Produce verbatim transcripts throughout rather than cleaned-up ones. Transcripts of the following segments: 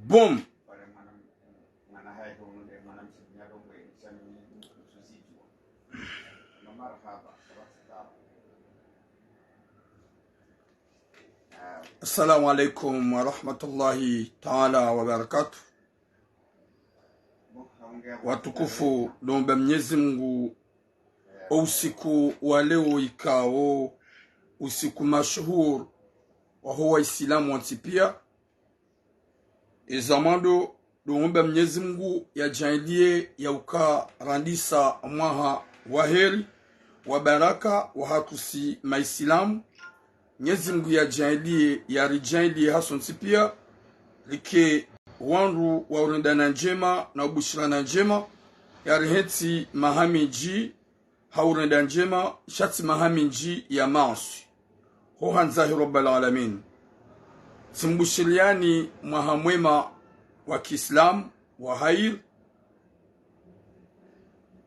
Boom. Assalamu alaikum wa rahmatullahi ta'ala wa barakatuh. Watukufu, domba Mnyezi Mungu, o usiku wa leo ikao usiku mashuhur wa ho Waislamu wontsi pia. Eza mwando, domba Mnyezi Mungu yadjaanliye ya uka randisa mwaha wa heri, wa baraka, wa hatru si Maislamu. Mnyezi Mungu yadjaanliye, yaridjaanliye hasontsi pia, rike wandru wa urendana ndjema na ubushirana ndjema, yarihentsi maha mindji ha urenda ndjema, sha tsi maha mindji ya maaswi. Ho handza he Rabbal Alamin. Tsimbushiriyani mwaha mwema wa kiislamu, wa hair,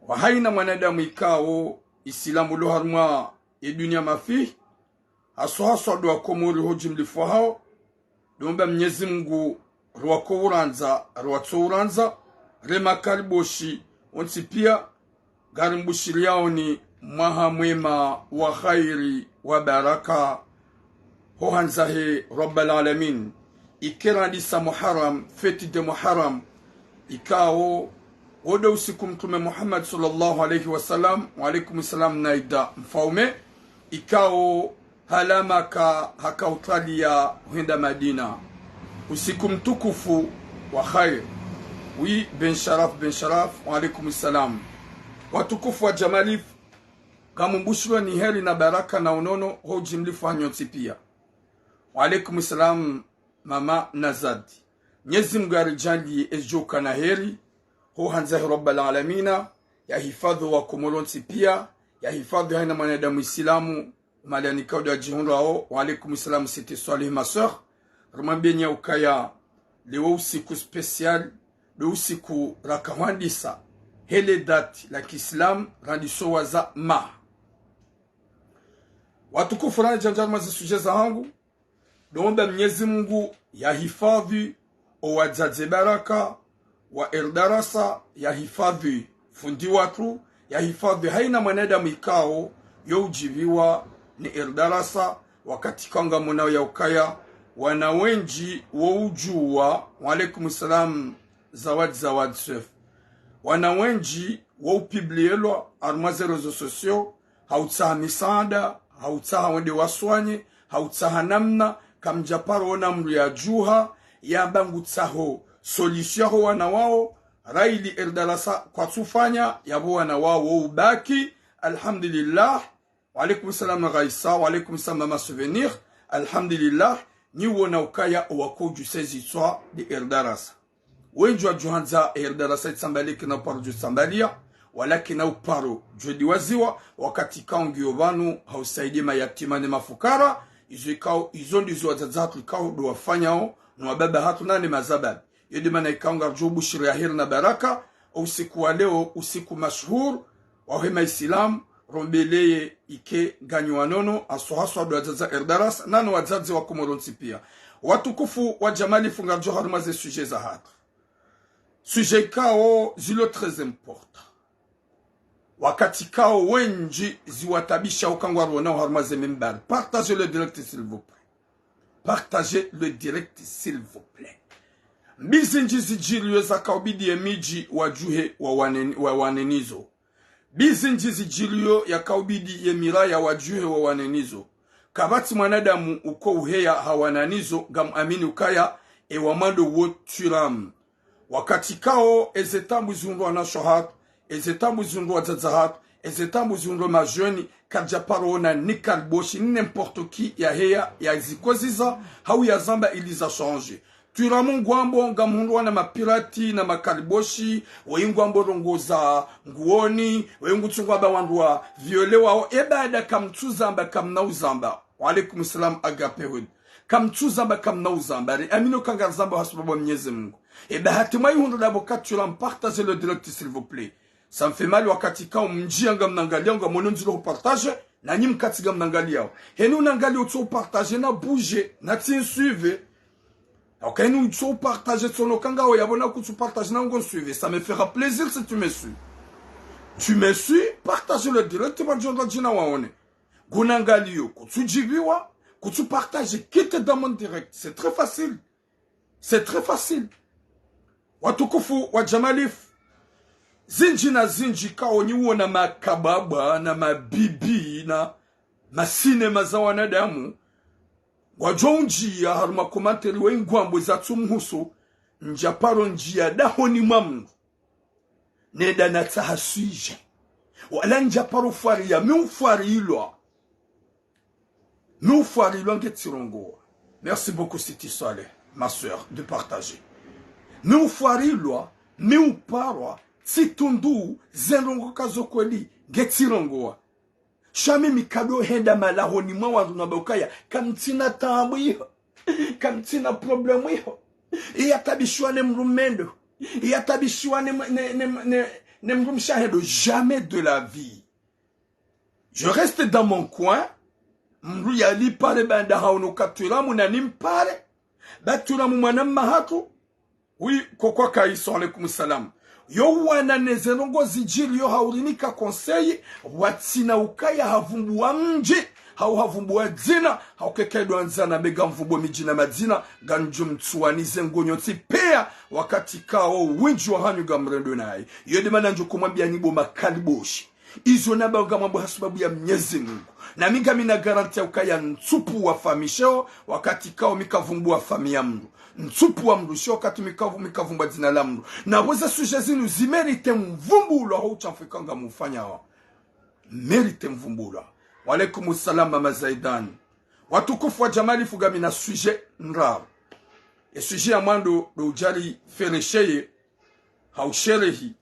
wa haina mwanadamu ikao Isilamu lo harumwa ye dunia mafi, haswa haswa ndo Wakomori ho ujimlifu wahao, domba Mnyezi Mungu, rwako urandza, rwatso urandza, re makariboshi wontsi pia, ngarimbushiriyaoni mwaha mwema wa hairi wa baraka, ho handza he Rabbal Alamin. Ike randisa Muharram, fête de Muharram, ikao, wo ndo usiku Mtrume Muhammad sallallahu alayhi wa sallam, wa alaykum salam Naida Mfaume, ikao halawa Maka haka utwaliya hwenda Madina. Usiku mtukufu wa hair. Oui, Ben Sharaf, Ben Sharaf, wa alaykum salam. Watukufu wa Jamalif, ngamumbushirwani heri na baraka na unono ho ujimlifu hanyu nyontsi pia. Wa alaykum salam, Mama Nazadi. Mnyezi Mungu yaridjaanliye ezidjoka na heri, ho handza he Rabbal Alamina, yahifadhwi Wakomori wontsi pia, yahifadhwi haina mwanadamu Isilamu, maliani kauda djihundrao. Wa alaykum salam, Siti Swalih, ma sœur. Rimwambiyeni ya ukaya, leo usiku spécial, ndo usiku raka hwandisa, hele date la kiislamu, randiso waza maha. Watukufu, randzi djandja harumwa ze sujet zahangu, domba Mnyezi Mungu yahifadhwi o wadzadze baraka wa Erdarasa, yahifadhwi fundi watru, yahifadhwi haina mwanadamu ikao yo udjiviwa ni Erdarasa, wakati ikao ngamonao ya ukaya wana wendji wo udjuwa. Wa alaykum salam, Zawadi, Zawadi Sef. Wana wendji wo upublielwa harumwa ze réseaux sociaux, ha utsaha misaada, ha utsaha wende waswanye, ha utsaha namna, kamdjaparo ona mndru yadjuha, yamba ngutsaho solution ho wana wao, ra ili Erdarasa kwatsufanya, yapvo wana wao wo ubaki. Alhamdulillah. Wa alaykum salam Raisa, wa alaykum salam Mama Souvenir. Alhamdulillah, nyi wona ukaya owako udjuse zitswa ndi Erdarasa. Wendji wadjuhandza Erdarasa itsambaliye kina uparo djo tsambaliya, wala kina uparo djo diwaziwa, wakati ikao ngiyo pvanu ha usaidiya mayatima ne mafukara, izo ikao, izo ndizo wadzadze hatru ikao ndo wafanyao, no wababa hatru nane mazababi. Yo nde mana ikao ngaridjo ubushiri ya heri na baraka, o usiku wa leo, usiku mashuhur, wa hwema Isilamu, rombeleye ike nganyi wanono, haswa haswa ndo wadzadze Erdarasa, nano wadzadze Wakomori wontsi pia. Watukufu wa Jamalif, ngaridjo harumwa ze sujet zahatru. Sujet ikao zilo très important. Wakati ikao wendji ziwatabisha uka ngwaronao harumwa ze mimbari. Partagez le direct, s'il vous plaît. Partagez le direct, s'il vous plaît. Mbi zindji zidjiriyo zakaubidi ye midji wadjuhe wawaneni-, wawanenizo. Mbi zindji zidjiriyo yakaubidi ye miraya wadjuhe wawanenizo. Kapvatsi mwanadamu uko uheya hawananizo, ngamuamini ukaya ewa mwando wo turamu. Wakati ikao eze taabu zihundrwa wanashe hatru, eze taabu zihundrwa wadzadze hatru, eze taabu zihundrwa majeunes, karidjaparo ona ni kariboshi, ni n'importe qui yaheya yazikoziza, hau yazamba ili za changer. Turamu ngwambo ngamhundrwa na mapirati na makariboshi, weyi ngwambo ndrongoo za nguoni, weyi ngutsu ngwamba wandru wa violewao, e baada kamtsuzamba, kamna uzamba. Wa alaykum salam Agape Hood. Kamtsuzamba, kamna uzamba. Riamini uka ngarizamba ha sababu ya Mnyezi Mungu. E bahati mwaihundru ndapvo ka turamu, partagez le direct, s'il vous plaît. Ça me fait mal wakati ikao mndjia ngamnangaliyao, ngamono ndziro hu partager, nanyi mkatsi ngamnangaliyao. Heni unangaliya utso hu partager na bouger, na tsi nsuive. Hauka inu utso partager tsono kanga wo yabona kutsu partager na ngo suivre. Ça me fera plaisir si tu me suis. Tu me suis, partage le direct, madjonda djina waone. Nguna ngaliyo, kutsu djibiwa, kutsu partager, quitte dans mon direct. C'est très facile. C'est très facile. Watukufu wa Jamalif. Zindji na zindji kawo nyi wona makababa na mabibi na masinema za wanadamu. Wadjo undjia harumwa commentaire wa ingwambo za tsumuhusu, ndja paro ndjia dahoni mwa mndru. Nenda natsaha sujet. Wala ndja paro fwariya, mi ufwarilwa. Mi ufwarilwa nge tsirongowa. Merci beaucoup, Siti Saleh, ma sœur, de partager. Mi ufwarilwa, mi uparwa, tsitundu, ze ndrongo kazo kweli, nge tsirongowa. Sha mi mi kado henda malahoni mwa wandru na ba ukaya, kamtsina taabu iho. Kamtsina problème iho. Iya tabishiwa ne mdru mendo. Iya tabishiwa ne, ne, ne, ne, ne mdru mshe hendo. Jamais de la vie. Je reste dans mon coin. Mdru yali pare banda haono katwiramu na nimpare. Batwiramu mwana mma hatru. Oui, koko Kaiso, alaikum salam. Yo wana ne ze ndrongo zidjiri yo haurini ka conseil, watsina ukaya havumbuwa mdji, hau havumbuwa dzina, hau keke ndo andzana be ngamvumbuwo midji na madzina, ngandjo mtsuwani ze ngonyo tsi peya, wakati kawo windji wahanyu ngamrendo nayi. Yo nde mana ndjo kumwambiya nyi bo makaliboshi. Izo namba ngamwambo ha sababu ya Mnyezi Mungu. Na mi ngami na garanti ya ukaya ntsupvuwa fami sheo, wakati kawo mi kavumbuwa fami ya mdru. Ntsupvuwa mdru sheo, wakati mi kavu-, mi kavumbuwa dzina la mdru. Na bo ze sujet zinu zi mérite mvumbulwa ho utshafu ika ngamufanyao. Mérite mvumbulwa. Wa alaikum salam, Mama Zaidan. Watukufu wa Jamalifu, ngami na sujet ndraru. Ye sujet ya mwando ndo udjari feresheye, hau sherehi,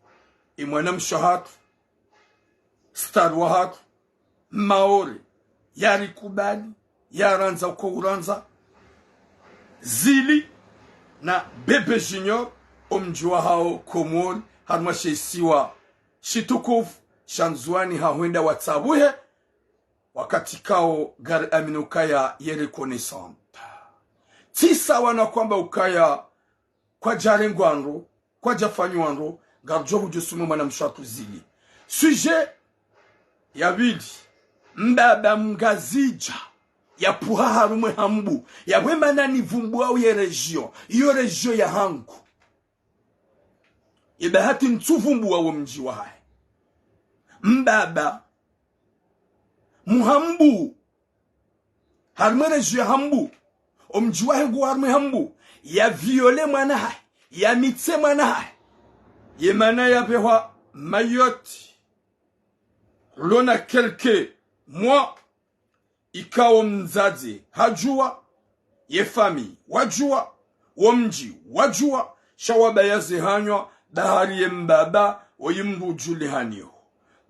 ye mwanamshe hatru, star wa hatru, Maore, yarikubali, yarandza uko urandza, Zili na Bebe Junior, omdji wahao Komori, harumwa she isiwa shitukufu sha Ndzuwani, hahwenda watsabuhe, wakati kawo ngari amini ukaya ye reconnaissante. Tsi sawa na kwamba ukaya kwadjarengwa ndro, kwadjafanywa ndro, ngaridjo hudjo sumu mwanamshe hatru Zili. Sujet ya pvili, mbaba Mngazidja, yapvuha harumwa ye Hambu, yapvo ye mana nivumbuwa ye région, iyo région ya hangu. Ye bahati ntsuvumbuwa wo mdji wahahe. Mbaba Muhambu, harumwa ye région ya Hambu, omdji wahe ngu harumwa ye Hambu, ya viole mwana hahe, ya mitse mwana hahe. Ye mana yapvehwa Mayotte, lona quelques mois, ikawo mdzadze hadjuwa, ye famille wadjuwa, wo mdji wadjuwa, sha wabaya ze hanywa, bahari ye mbaba woyi mdru udjulihaniho.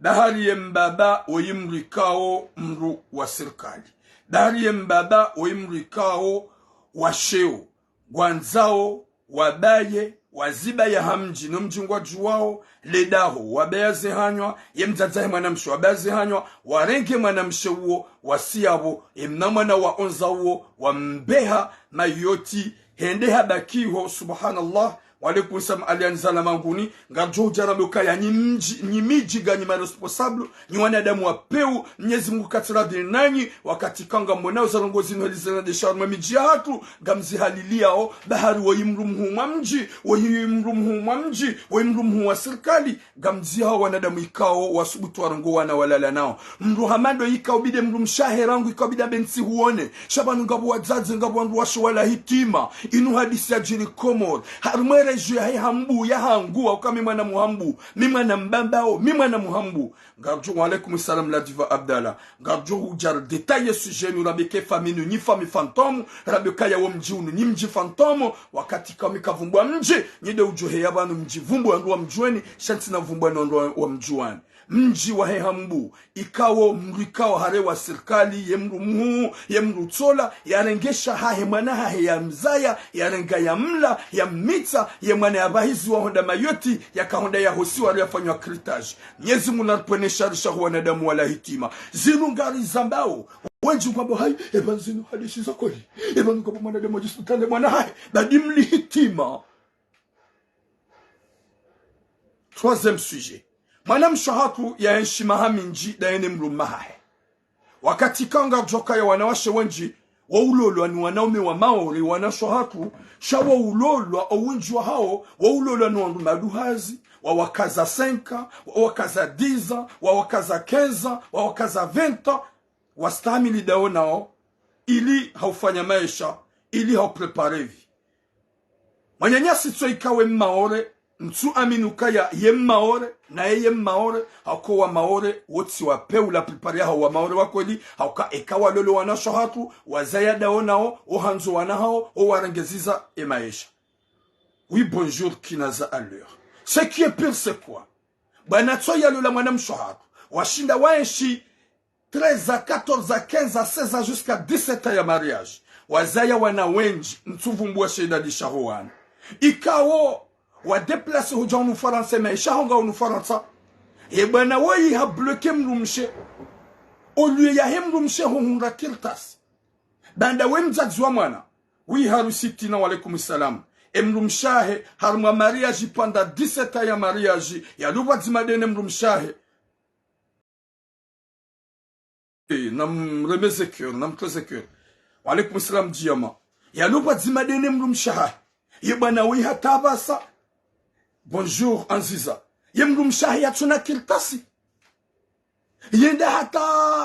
Bahari ye mbaba woyi mdru ikawo mdru wa sirikali. Bahari ye mbaba woyi mdru ikawo wa sheo. Ngwandzao wabaye, wazibaya ha mdji, no mdji ngwadjuwao, le daho, wabaya ze hanywa, ye mdzadze he mwanamshe, wabaya ze hanywa, warenge mwanamshe uwo, wasiya pvo, ye mna mwana waonza uwo, wambeha Mayotte, hende habakiho, subhanallah, wa alaikum salam, Alian Zala Manguni, ngaridjo hudja rambe ukaya nyi mdji, nyi midji nganyi ma responsable, nyi wanadamu wa pewu, Mnyezi Mungu katsi radhi nanyi, wakati kawo ngamwonao ze ndrongo zinu heli zina ndesha harumwa ye midji yahatru, ngamzihaliliyao, bahari woyi mdru muhuu mwa mdji, woyi mdru muhuu mwa mdji, woyi mdru muhuu wa sirikali, ngamzihao wanadamu ikawo wasubutu warongowa na walala nao. Mdru hama ndo ikawo bidi mdrumshe wahe rangu ikawo bidi abe ntsi huone. Sha pvanu ngapvo wadzadze, ngapvo wandru washe wala hitima. Inu hadisi yadjiri Komori. Harumwa ye région yahe Hambu, ya hangu, hauka mi mwana Muhambu, mi mwana Mbambao, mi mwana Muhambu. Ngaridjo, wa alaikum salam la diva Abdallah. Ngaridjo hudja ridétailler sujet inu, rambe ke famille inu nyi famille fantôme, rambe kaya wo mdji unu nyi mdji fantôme, wakati kawo mi kavumbuwa mdji, nyi nde udjo heya pvanu mdji vumbuwa wandru wa mdjuweni, sha ntsina vumbuwa no wandru wa, wa mdjuwani. Mdji wahe Hambu, ikawo mdru ikawo hare wa sirikali, ye mdru muhuu, ye mdru tsola, yarengesha hahe mwana hahe ya mzaya, yarenga ya mla, ya mmitsa, ye mwana ya pvahiziwa honda Mayotte, yakahonda ya hosiwa, ri yafanywa curettage. Mnyezi Mungu naripvwene shari shahu wanadamu wala hitima. Zinu ngarizambao, Wendji ngwambo hayi, eba zinu hadisi za kweli. Eba ngwambo mwana de mwadji sutane mwana hahe. Badi mlihitima. Troisième sujet. Mwanamshe hatru yaenshi maha mindji dayene mdrume hahe. Wakati kanga djoka ya wanawashe wendji, waulolwa ni wanaume wa Maore, wanashe hatru, sha waulolwa, owendji wahao, waulolwa ni wandru maduhazi, wawakaza cinq ans, wawakaza dix ans, wawakaza quinze ans, wawakaza vingt ans, wastahamili dao nao, ili haufanya maesha, ili haupréparer vie. Mwananyasi tso ikawe Mmaore, ntsu amini ukaya ye Mmaore, naye ye Mmaore, hauka wa Maore, wotsi wa peu la plupart yahao wa Maore wa kweli, hauka eka walolo wanashe hatru, wazaya dao nao, ohandzo wana hao, owarengeziza e maesha. Oui, bonjour, Kinaza à l'heure. Ce qui est pire, c'est quoi? Bwana tso yalola mwanamshe hatru, washinda waenshi treize à quatorze à quinze à seize à jusqu'à dix-sept ans ya mariage. Wazaya wana wendji, ntsu vumbua she idadi shaho wana. Ikao, wa déplacer hudja hunu Farantsa, maesha hao nga hunu Farantsa. Ye bwana woyi ha bloquer mdrumshe. Au lieu yahe mdrumshe huhundra kartasi. Banda we mdzadze wa mwana. Oui, Harusi Tina, wa alaikum salam. E mdrumshe hahe, harumwa mariage pendant dix-sept ans ya mariage, yalio pvwadzima dene mdrumshe hahe. Eh, namremeze cœur, namtreze cœur. Wa alaikum salam, Diama. Yalio pvwadzima dene mdrumshe hahe. Ye bwana woyi hata apvasa. Bonjour, Anziza. Ye mdrumshe hahe yatsuna kartasi. Yenda hata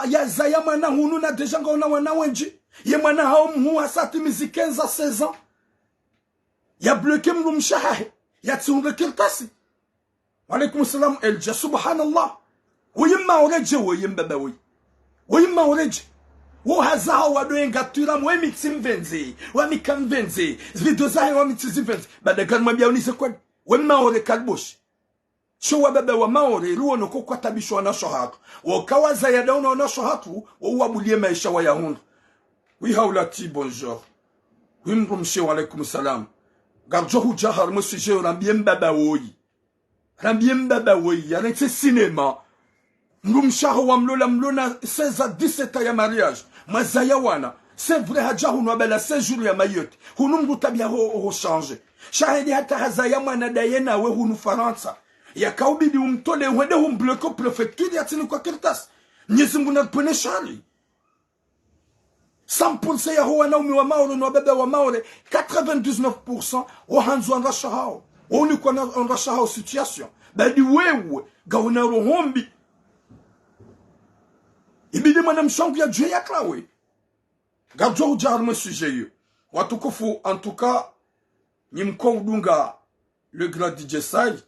yazaya mwana hunu na déjà ngaona wana wendji. Ye mwana hao mhuu hasa hatimizi quinze à seize ans. Ya bloquer mdrumshe hahe. Yatsihundre kartasi. Wa alaikum salam, Elja, subhanallah. Woyi Mmaore dje, woyi mbaba woyi. Woyi Mmaore dje. Wo hazaya hao wado yenga twira mwe mitsi mvendze, wamika mvendze, video zahe wa mitsi zivendze. Bada gani mwambia unize kweli? We Mmaore kaliboshi. Sho wababa wa Maore, ili wono ko kwatabisho wanashe hatru. Woka wazaya dao na wanashe hatru, wo wabulie maesha wayahundru. Oui, Haulati, bonjour. Oui, mdrumshe, wa alaikum salam. Ngardjo hudja harumwa sujet yo, rambie mbaba woyi. Rambie mbaba woyi, yarentse cinéma. Mdrumshe haho wamlola mlo na seize à dix-sept ans ya mariage. Mwazaya wana. C'est vrai, hadja hunu habala séjour ya Mayotte. Hunu mdru tabia ho, ho changer. Sha hende hata hazaya mwana daye nawe hunu Farantsa. Yakaubidi umtole, uhende humbloquer préfecture yatsinikwa kartasi. Mnyezi Mngu naripvwene shari. Cent pour cent yaho wanaume wa Maore no wababa wa Maore, quatre-vingt-dix-neuf pour cent wahandzo wanashe hao. Waunikwa na wanashe hao situation. Badi wewe, ngauna roho mbi. Ibidi mwanamshe wangu yadjuwe yatrawe. Ngardjo hudja harumwa sujet yo. Watukufu, en tout cas, nyi mko udunga le grand D J Sai,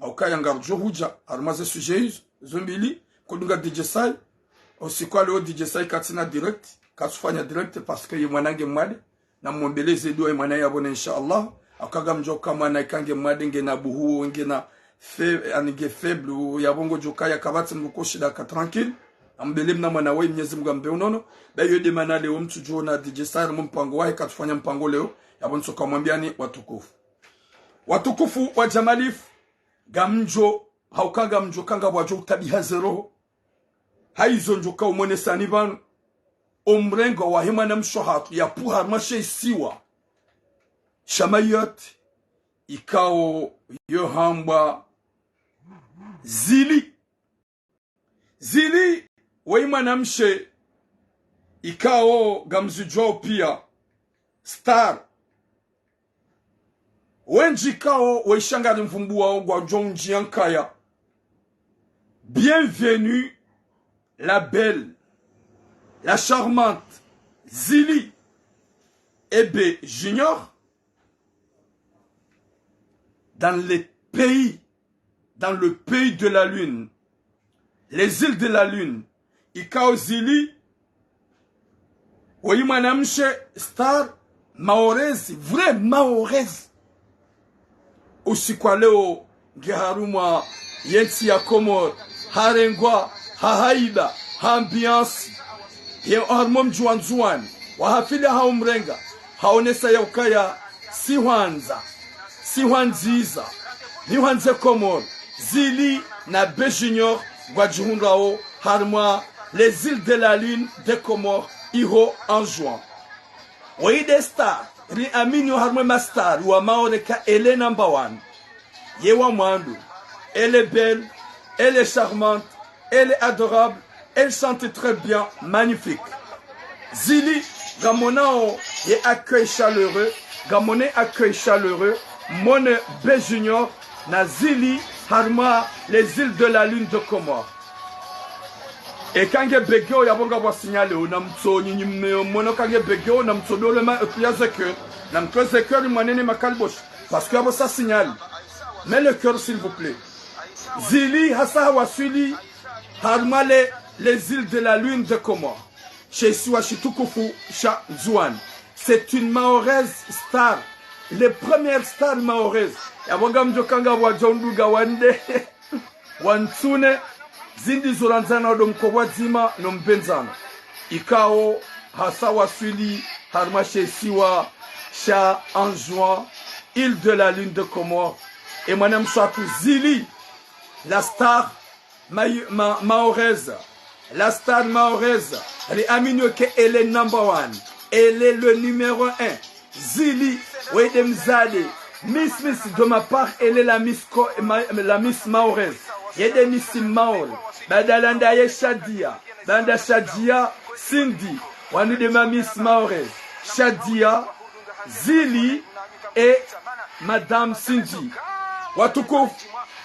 haukaya ngardjo hudja harumwa ze sujet izo, zo mbili, kudunga D J Sai, usiku wa leo D J Sai katsina direct, katsufanya direct parce que ye mwana nge mwade, na mwombeleze dua ye mwana yapvone insha Allah, hauka ngamdjo ka mwana ika nge mwade, ngena buhu, ngena fe-, ani nge faible, yapvo ngodjo kaya kapvatsi mdru ko shinda ka tranquille, ambelee mna mwana woyi Mnyezi Mngu ambe unono, ba yo de mana leo mtsudjo ona D J Sai harumwa mpango wahe katsufanya mpango leo, yapvo ntsoka mwambiani watukufu. Watukufu wa Jamalifu, ngamdjo, hauka ngamdjo ka ngapvwadjo utabiha ze roho. Haizo ndjo ka umonesani pvanu. Omrengo wahe mwanamshe hatru yapvuha harumwa she isiwa sha Mayotte, ikao yo hambwa Zili. Zili, woyi mwanamshe, ikao ngamzidjuwao pia, star. Wendji ikao, woyi sha ngarimvumbuwao ngwadjo undjia nkaya. Bienvenue, la belle, la charmante, Zili, Ebe Junior. Dans les pays, dans le pays de la lune, les îles de la lune, ikao Zili, woyi mwanamshe star, Maorezi, vrai Maorezi. Usiku wa leo, nge harumwa ye ntsi ya Komori, harengwa, ha haiba, ha ambiance, ye harumwa mdji wa Ndzuwani, wa hafili ha umrenga, haonesa ya ukaya si hwandza, si hwandziza, ni hwandze Komori, Zili na Be Junior ngwadjihundrao harumwa les îles de la lune des Comores, iho Anjouan. Woyi nde star, ri amini harumwa ma star wa Maore ka elle est number one. Ye wa mwando. Elle est belle, elle est charmante, elle est adorable, elle chante très bien, magnifique. Zili, ngamonao ye accueil chaleureux, ngamone accueil chaleureux, mone B Junior, na Zili, harumwa les îles de la lune des Comores. Eka nge bege o yapvo ngapvo signal o, namtso nyinyi mmeyo mwono ka nge bege o, namtso dole ma, e, kuya ze cœur, namtso ze cœur mwanene makaliboshi, parce que yapvo sa signal. Mets le cœur, s'il vous plaît. Zili hasa hawaswili harumwa les, les îles de la lune des Comores, she isiwa shitukufu sha Ndzuwani. C'est une Mahoraise star, les premières stars maoraises. Yapvo ngamdjo kanga wadja unduga wande. Wantsune, zindji zo randzana ndo mkobwa dzima no mbendzano. Ikao hasa waswili harumwa she isiwa sha Anjouan, île de la lune des Comores. E mwanamshe hatru Zili, la star ma, ma, mahoraise, la star mahoraise, ri amini ke elle est number one, elle est le numéro un. Zili, woyi nde mzade. Miss, Miss, de ma part, elle est la Miss co-, ma, la Miss Mahoraise. Ye nde Miss Maore. Baanda ndaye Shadia. Baanda Shadia, Cindy. Wanu nde ma Miss Mahoraise. Shadia, Zili, et Madame Cindy. Watukufu,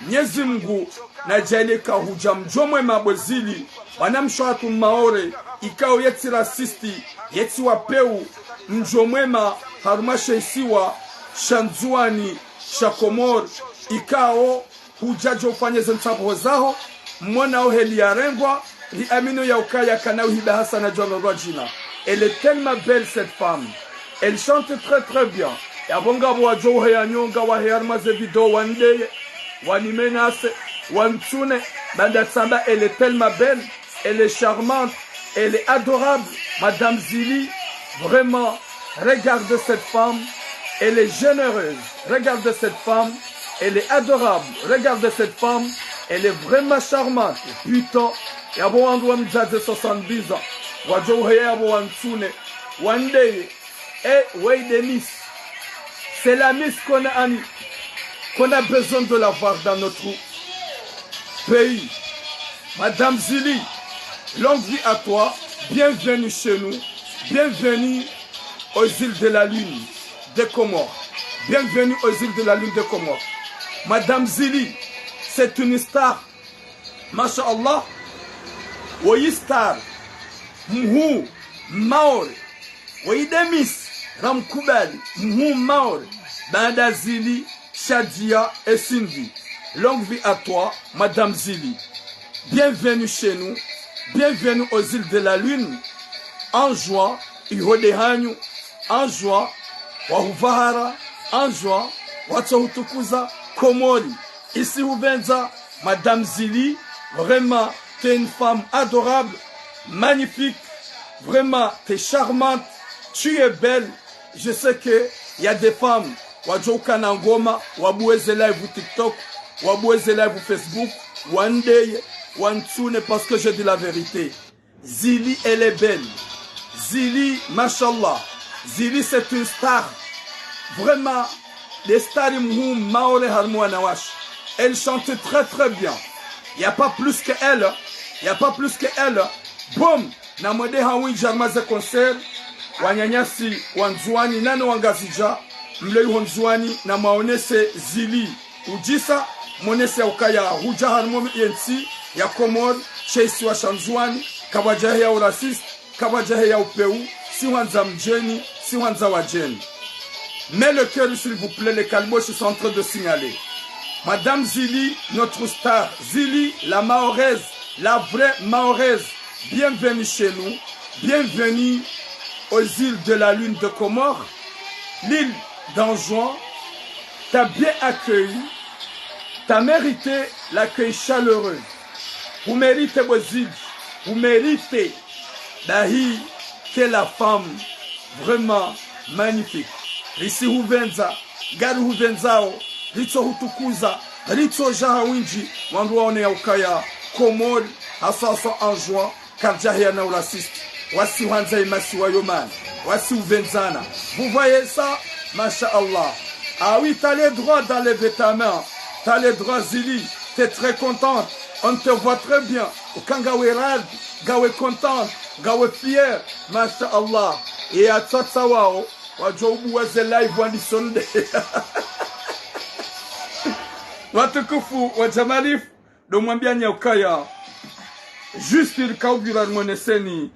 Mnyezi Mngu nadjaanlie ka hudja mdjo mwema bo Zili, mwanamshe hatru Maore, ikao ye tsi raciste, ye tsi wa pewu, mdjo mwema harumwa she isiwa sha Ndzuwani, sha Komori, ikao hudja djo ufanye ze ntsapvuho zaho, mmonao heli yarengwa, ri amini ya ukaya kana uhiba hasana djwano rwa djina. Elle est tellement belle, cette femme. Elle chante très, très bien. Yapvo ngapvo wadjo uheya nyonga wahe harumwa ze vidéo wande, wani menace, wantsune, baanda tsamba, elle est tellement belle, elle est charmante, elle est adorable, Madame Zili, vraiment, regarde cette femme, elle est généreuse, regarde cette femme, elle est adorable, regarde cette femme, elle est vraiment charmante. Putain, yapvo wandru wa mdzadze soixante-dix ans, wadjo uheya yapvo wantsune, wande, eh, woyi nde Miss. C'est la Miss qu'on a, qu'on a besoin de la voir dans notre pays. Madame Zili, longue vie à toi, bienvenue chez nous, bienvenue aux îles de la lune des Comores, bienvenue aux îles de la lune des Comores. Madame Zili, c'est une star. Masha Allah, woyi star, mhuu, Maore, woyi nde Miss, ramkubali, mhuu Maore, baanda Zili, Shadia et Cindy. Longue vie à toi, Madame Zili. Bienvenue chez nous. Bienvenue aux îles de la lune. Anjouan, iho nde hanyu. Anjouan, wahupvahara. Anjouan, watso hutukuza. Komori, isi hupvendza. Madame Zili, vraiment, t'es une femme adorable, magnifique. Vraiment, t'es charmante. Tu es belle. Je sais que y a des femmes, wadjo ukana ngoma, wabuwe ze live TikTok, wabuwe ze live Facebook, wandeye, wantsune, parce que je dis la vérité. Zili, elle est belle. Zili, mashallah. Zili, c'est une star. Vraiment, des stars mhuu Maore harumwa wanawashe. Elle chante très, très bien. Y a pas plus que elle. Y a pas plus que elle. Boum. Namwende ha windji harumwa ze concert, wananyasi wa Ndzuwani nane wa Ngazidja, mlo iho Ndzuwani namwaonese Zili udjisa, mwonese ya ukaya hudja harumwa ye ntsi ya Komori, she isiwa sha Ndzuwani, kapvwadja heya u raciste, kapvwadja heya upewu, si hwandza mdjeni, si hwandza wadjeni. Mets le cœur, s'il vous plaît, les Kalboches sont en train de signaler. Madame Zili, notre star. Zili, la Mahoraise, la vraie Mahoraise. Bienvenue chez nous. Bienvenue aux îles de la lune des Comores, l'île d'Anjouan. T'as bien accueilli. T'as mérité l'accueil chaleureux. Vous méritez, bo Zili. Vous méritez. Dahi, quelle femme, vraiment magnifique. Risi hupvendza, ngari hupvendzao, ritso hutukuza, ritso dja ha windji, wandru waone ya ukaya Komori, haswaswa Anjouan, Karjahiya na uraciste. Wasi hwandza ye masiwa yo mana. Wasi uvendzana. Vous voyez ça? Masha Allah. Ah oui, t'as le droit d'enlever ta main. T'as le droit, Zili. T'es très contente. On te voit très bien. Uka ngawe radhi, ngawe contente, ngawe fière. Masha Allah. Ye yatsotsa wao, wadjo ubuwa ze live wandisa nde. Watukufu wa Jamalifu, ndo mwambia nyi ukaya. Juste ili kaubira rimoneseni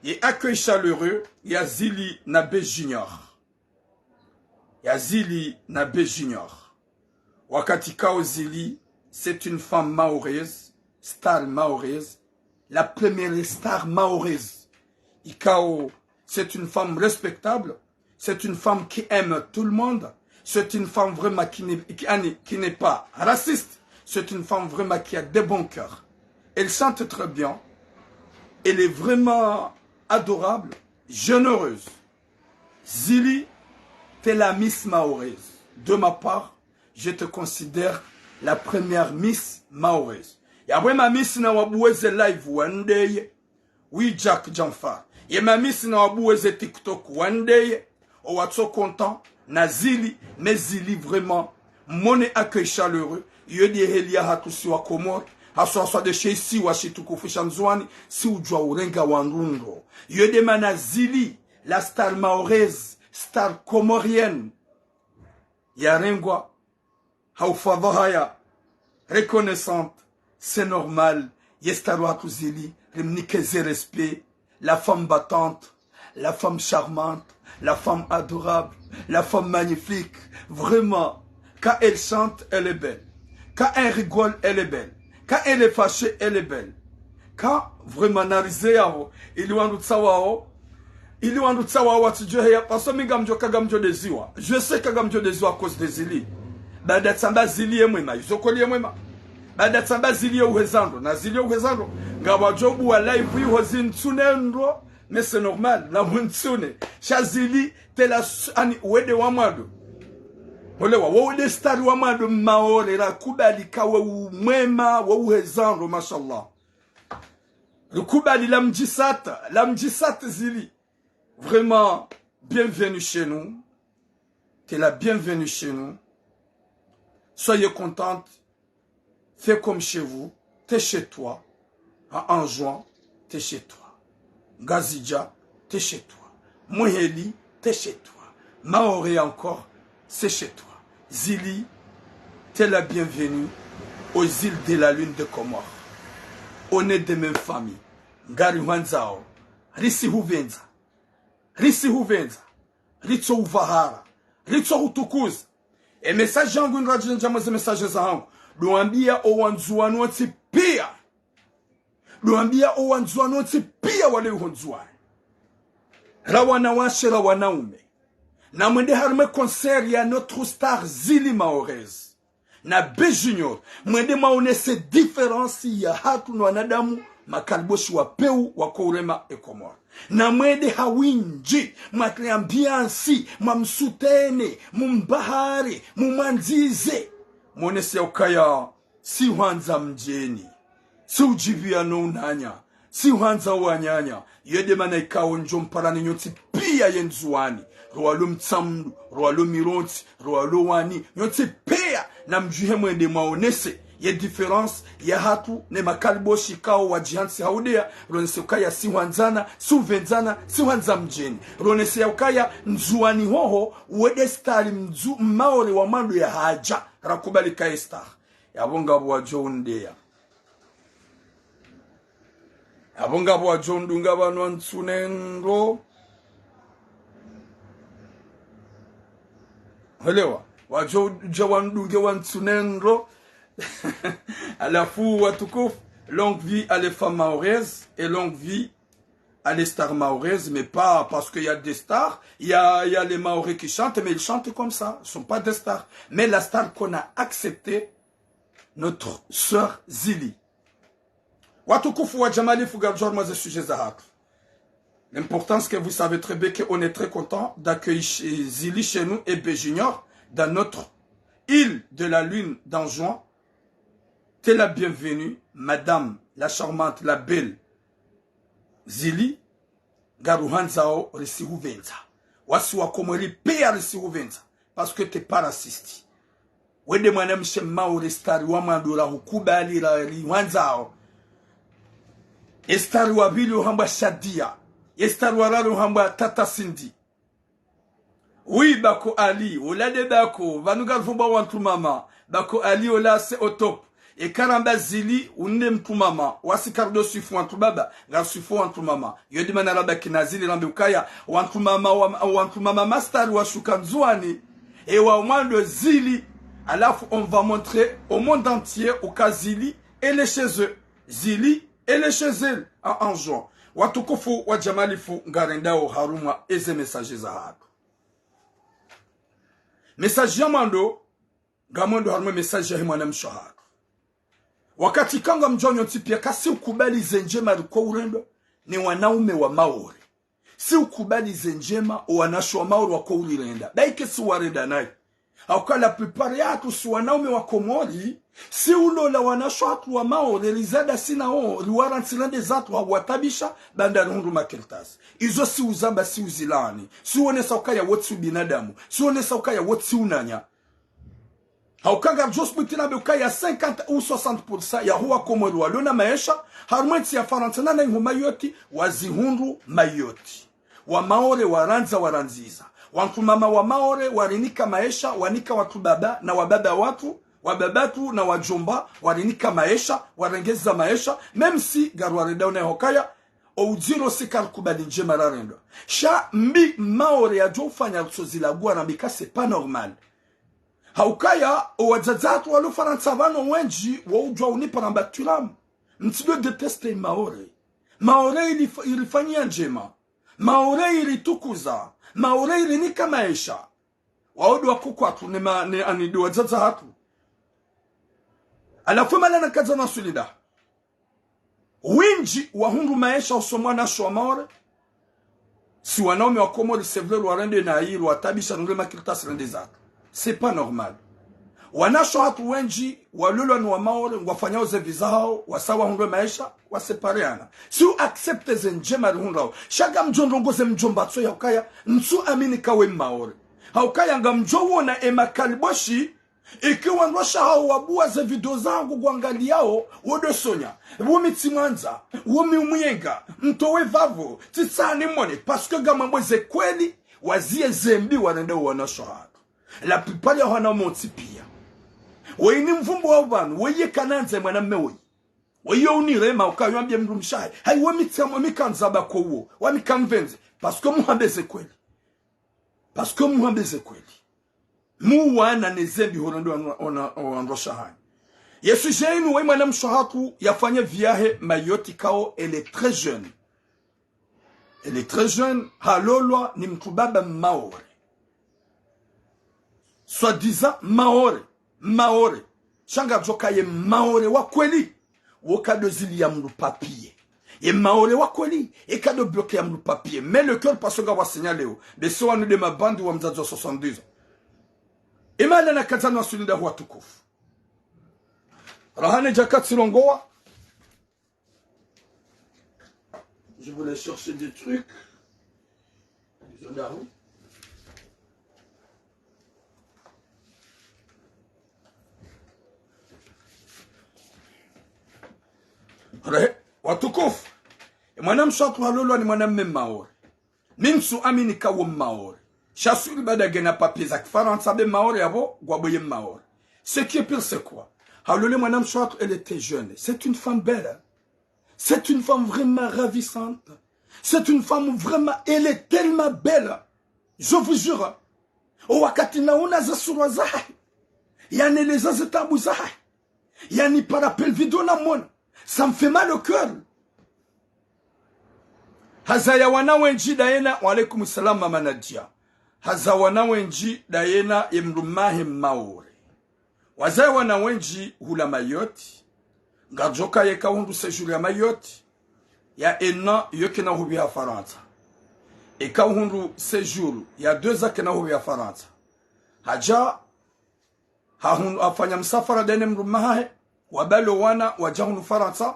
ye accueil chaleureux ya Zili na Be Junior. Ya Zili na Be Junior. Wakati kao Zili, c'est une femme mahoraise, star mahoraise, la première star mahoraise. Ikao, c'est une femme respectable, c'est une femme qui aime tout le monde, c'est une femme vraiment qui n'est, qui, ani, qui n'est pas raciste, c'est une femme vraiment qui a de bon cœur. Elle chante très bien, elle est vraiment adorable, généreuse. Zili, t'es la Miss Mahoraise. De ma part, je te considère la première Miss Mahoraise. Yapvo ye ma Miss na wabuwe ze live wandeye. Oui, Jack Janfar. Ye ma Miss na wabuwe ze TikTok wandeye. O watso content na Zili, mais Zili vraiment. Mone accueil chaleureux. Iyo nde heli yahatru si wa Komori. Haswa haswa nde she isiwa shitukufu sha Ndzuwani, si udjuwa urenga wandru ndro. Iyo nde mana Zili, la star mahoraise, star comorienne. Yarengwa, ha ufadhwahaya, reconnaissante, c'est normal, ye star wahatru Zili, rimnike ze respect, la femme battante, la femme charmante, la femme adorable, la femme magnifique, vraiment, quand elle chante, elle est belle, quand elle rigole, elle est belle, quand elle est fâchée, elle est belle, quand vraiment narize yaho, ili wandru tsawao, ili wandru tsawao watsidjoheya, parce que mi ngamdjo ka ngamdjo deziwa. Je sais ka ngamdjo deziwa à cause de Zili. Baada tsamba Zili ye mwema, izo kweli ye mwema. Baada tsamba Zili ye uheza ndro, na Zili ye uheza ndro. Ngapvwadjo buwa live iho zintsune ndro, mais c'est normal, na mwentsune. Sha Zili, t'es la s-, ani, we nde wa mwando. Olewa, we nde star wa mwando Maore, rakubali ka we u mwema, we uheza ndro, mashallah. Rikubali la mdjisata, la mdjisata Zili. Vraiment, bienvenue chez nous. T'es la bienvenue chez nous. Soyez contente. Fais comme chez vous. T'es chez toi. À Anjouan, t'es chez toi. Ngazidja, t'es chez toi. Mweheli, t'es chez toi. Maore encore, c'est chez toi. Zili, t'es la bienvenue aux îles de la Lune de Comores. On est de même famille. Ngari hwandzao, risi huvendza. Risi huvendza. Ritso uvahara. Ritso hutukuza. E message yangu ndradjendja mwa ze message zahangu. Ndo wambia o wandzuwani wontsi pia. Ndo wambia o wandzuwani wontsi pia wale uho Ndzuwani. Ra wanawashe, ra wanaume. Na mwende harumwa e concert ya notre star Zili Maorez. Na Be Junior. Mwende mwaonese différence yahatru no wanadamu, makaliboshi wa peu wako urema e Komori. Na mwende ha windji, mwatre ambiance, mwamsutene, mumbahare, mumwandzize. Mwonese ya ukaya, si hwandza mdjeni. Si udjipvia no unanya. Si hwandza wananya. Iyo nde mana ikao ndjo mparani nyontsi pia ye Ndzuwani. Rowalo Mtsamdu, rowalo Mirontsi, rowalo Wani. Nyontsi pia na mdjuhe mwende mwaonese ye différence yahatru ne makaliboshi ikao wadjihantsi ha udeya. Ronese ukaya si hwandzana, si uvendzana, si hwandza mdjeni. Ronese ya ukaya Ndzuwani hoho, we nde star mdzu-, Maore wa mwando yahadja. Rakubali kaye star. Yapvo ngapvo wadjo undeya. Yapvo ngapvo wadjo undunga pvanu wantsune ndro. Elewa. Wadjo udja wandunge wantsune ndro. Halafu watukufu, longue vie à les femmes maoraises et longue vie à les stars maoraises, mais pas parce qu'il y a des stars, il y a, il y a les Mahorais qui chantent, mais ils chantent comme ça, ce sont pas des stars. Mais la star qu'on a acceptée, notre sœur Zili. Watukufu wa Jamalifu, ngarudjo harumwa ze sujet zahatru. L'importance que vous savez très bien qu'on est très content d'accueillir chez Zili chez nous et Be Junior dans notre île de la lune d'Anjouan. T'es la bienvenue, madame, la charmante, la belle. Zili, ngaruhandzao risihupvendza. Wasi wa Komori pia risihupvendza. Parce que t'es pas raciste. Wende mwanamshe Mmaore, stari wa mwando rahukubali rarihandzao. Ye stari wa pvili uhambwa Shadia. Ye stari wa raru uhambwa Tata Cindy. Oui, Bako Ali, ola nde Bako, pvanu ngaripvo ba wantru mama, Bako Ali ola c'est au top. Eka ramba Zili, unu nde mtru mama, wasi karidjo swifu wantru baba, ngariswifu wantru mama. Yo ndo mana ramba kina Zili rambe ukaya, wantru mama wa, wantru mama mastari washuka Ndzuani, e wa mwando Zili, halafu on va montrer au monde entier uka Zili, elle est chez eux. Zili, elle est chez elle, à Anjouan. Watukufu wa djamalifu ngarendao harumwa eze message zahatru. Message ya mwando, ngamwendo harumwa message yahe mwanamshe hatru. Wakati ka ngamdjuao nyontsi pia ka si ukubali ze ndjema riko urendwa ni wanaume wa Maore. Si ukubali ze ndjema owanashe wa Maore wako urirenda. Baike si warenda nayi. Hauka la plupart yahatru si wanaume wa Komori, si ulola wanashe hatru wa Maore, rizada sina o, riwarantsi rende zatru hauwatabisha, baanda rihundru makartasi. Izo si uzamba, si uzilaani. Si uonesa ukaya wo tsi ubinadamu. Si uonesa ukaya wo tsi unanya. Hauka ngaridjo subuti rambe ukaya cinquante ou soixante pour cent yaho wa Komori walo na maesha, harumwa entsi ya Farantsa na nayi ho Mayotte, wazihundru Mayotte. Wa Maore warandza warandziza. Wantru mama wa Maore warinika maesha, wanika wantru baba na wababa watru, wababa watru na wadjomba, warinika maesha, warengeza maesha, même si ngaruwarendao nayi hukaya, o udziro si karikubali ndjema rarendwa. Sha mbi Maore yadjo ufanya rutsozilagua rambe ka c'est pas normal. Haukaya, owadzadze hatru walo Farantsa pvanu wendji, wo udjua unipara mba twiramu. Ntsi ndo déteste Maore. Maore ili, irifanyia ndjema. Maore iritukuza. Maore irinika maesha. Wao ndo wakuu kwatru ne ma, ne ani ndo wadzadze hatru. Halafu mala nakadza na swili nda. Wendji wahundru maesha usoni mwa wanashe wa Maore. Si wanaume wa Komori, c'est vrai, rwarende nayi, rwatabisha, rihundre makartasi rende zatru. C'est pas normal. Wanashe hatru wendji, walolwa ni wa Maore, ngwafanyao ze vie zahao, wasa wahundre maesha, wasepareana. Si u accepte ze ndjema rihundrao. Sha ngamdjo ndrongoze mdjomba tso ya ukaya, ntsu amini ka we Maore. Haukaya ngamdjo wona e makaliboshi, eke wandru washe hao wabua ze video zangu ngwangaliao, wo ndo sonya. Wo mi tsimwandza, wo mi umwenga, mtowe pvapvo, tsitsaha nimwone, parce que ngamwambo ze kweli, wazie ze mbi warendao wanashe hatru. La plupart ya wana montsi pia. Woyi ni mvumbu wa pvanu, woyi ye kanandza mwanamme woyi. Woyi yo unirema ukaya wambie mdrumshe wahe. Hayi wo mi tsamwa mi kandza bako wo, wa mi kamvendze, parce que muhambe ze kweli. Parce que muhambe ze kweli. Muwana ne ze mbi horendwa wana, wana, wandru washe hanyu. Ye sujet inu woyi mwanamshe hatru yafanya vie yahe Mayotte ikao, elle est très jeune. Elle est très jeune, halolwa ni mtru baba Maore. Soi-disant Maore, Maore. Sha ngamdjo ka ye Maore wa kweli. Wo ka ndo zili ya mdru papier. Ye Maore wa kweli, ye ka ndo bloqué ya mdru papier. Mais le cœur parce que ngwa signalé o. Be so wanu nde mabandi wa mdzadze wa soixante-douze ans. Imala nakadza na swili nda watukufu. Raha ne djaka tsilongowa. Je voulais chercher des trucs. Izo ndahu. Re, watukufu. E mwanamshe hatru halolwa ni mwanamme Maore. Mi ntsu amini ka wo Maore. Sha swili baada ngena papier za Kifarantsa be Maore yapvo, ngwambo ye Maore. Ce qui est pire, c'est quoi ? Halole mwanamshe hatru, elle était jeune. C'est une femme belle. C'est une femme vraiment ravissante. C'est une femme vraiment, elle est tellement belle. Je vous jure. O wakati naona ze sura zahahe. Yanieleza ze taabu zahahe. Yanipara pvili video namwona. Ça me fait mal au cœur. Hazaya wana wendji ndayena, wa alaykum salam mama Nadia. Hazaya wana wendji ndayena ye mdrumme wahe Maore. Wazaya wana wendji hula Mayotte. Ngardjo ka yeka uhundru séjour ya Mayotte ya un an, yo kena hupvi ha Farantsa. Eka uhundru séjour ya deux ans, kena hupvi ha Farantsa. Hadja, hahun-, hafanya msafara ndayena mdrumme wahahe, wabali o wana, wadja hunu Farantsa.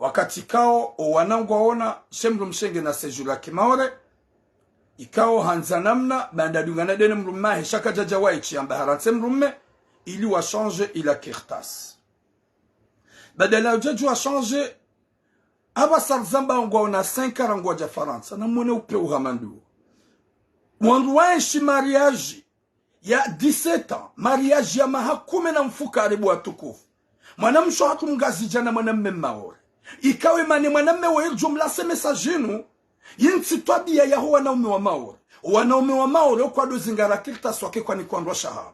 Wakati ikao owana ngwaona she mdrumshe ngena séjour ya kimaore, ikao handza namna baanda adungana dene mdrumme wahe, sha kadjadja waye shiyamba harantsi mdrumme, ili wa changer ila kartasi. Badala udjadju wa changer, apvasa rizamba ngwaona cinq ans rangu wadja Farantsa, namwone upvewu hama nduwo. Wandru waenshi mariage ya dix-sept ans, mariage ya maha kume na mfukare bo watukufu. Mwanamshe hatru mngazidja na mwanamme mmaore. Ikao mana mwanamme woyi ridjo mlase message inu, yintsi twabiya yaho wanaume wa maore. Wanaume wa maore, okwado zingara kartasi wake kwanikwa ndrwa shahawo.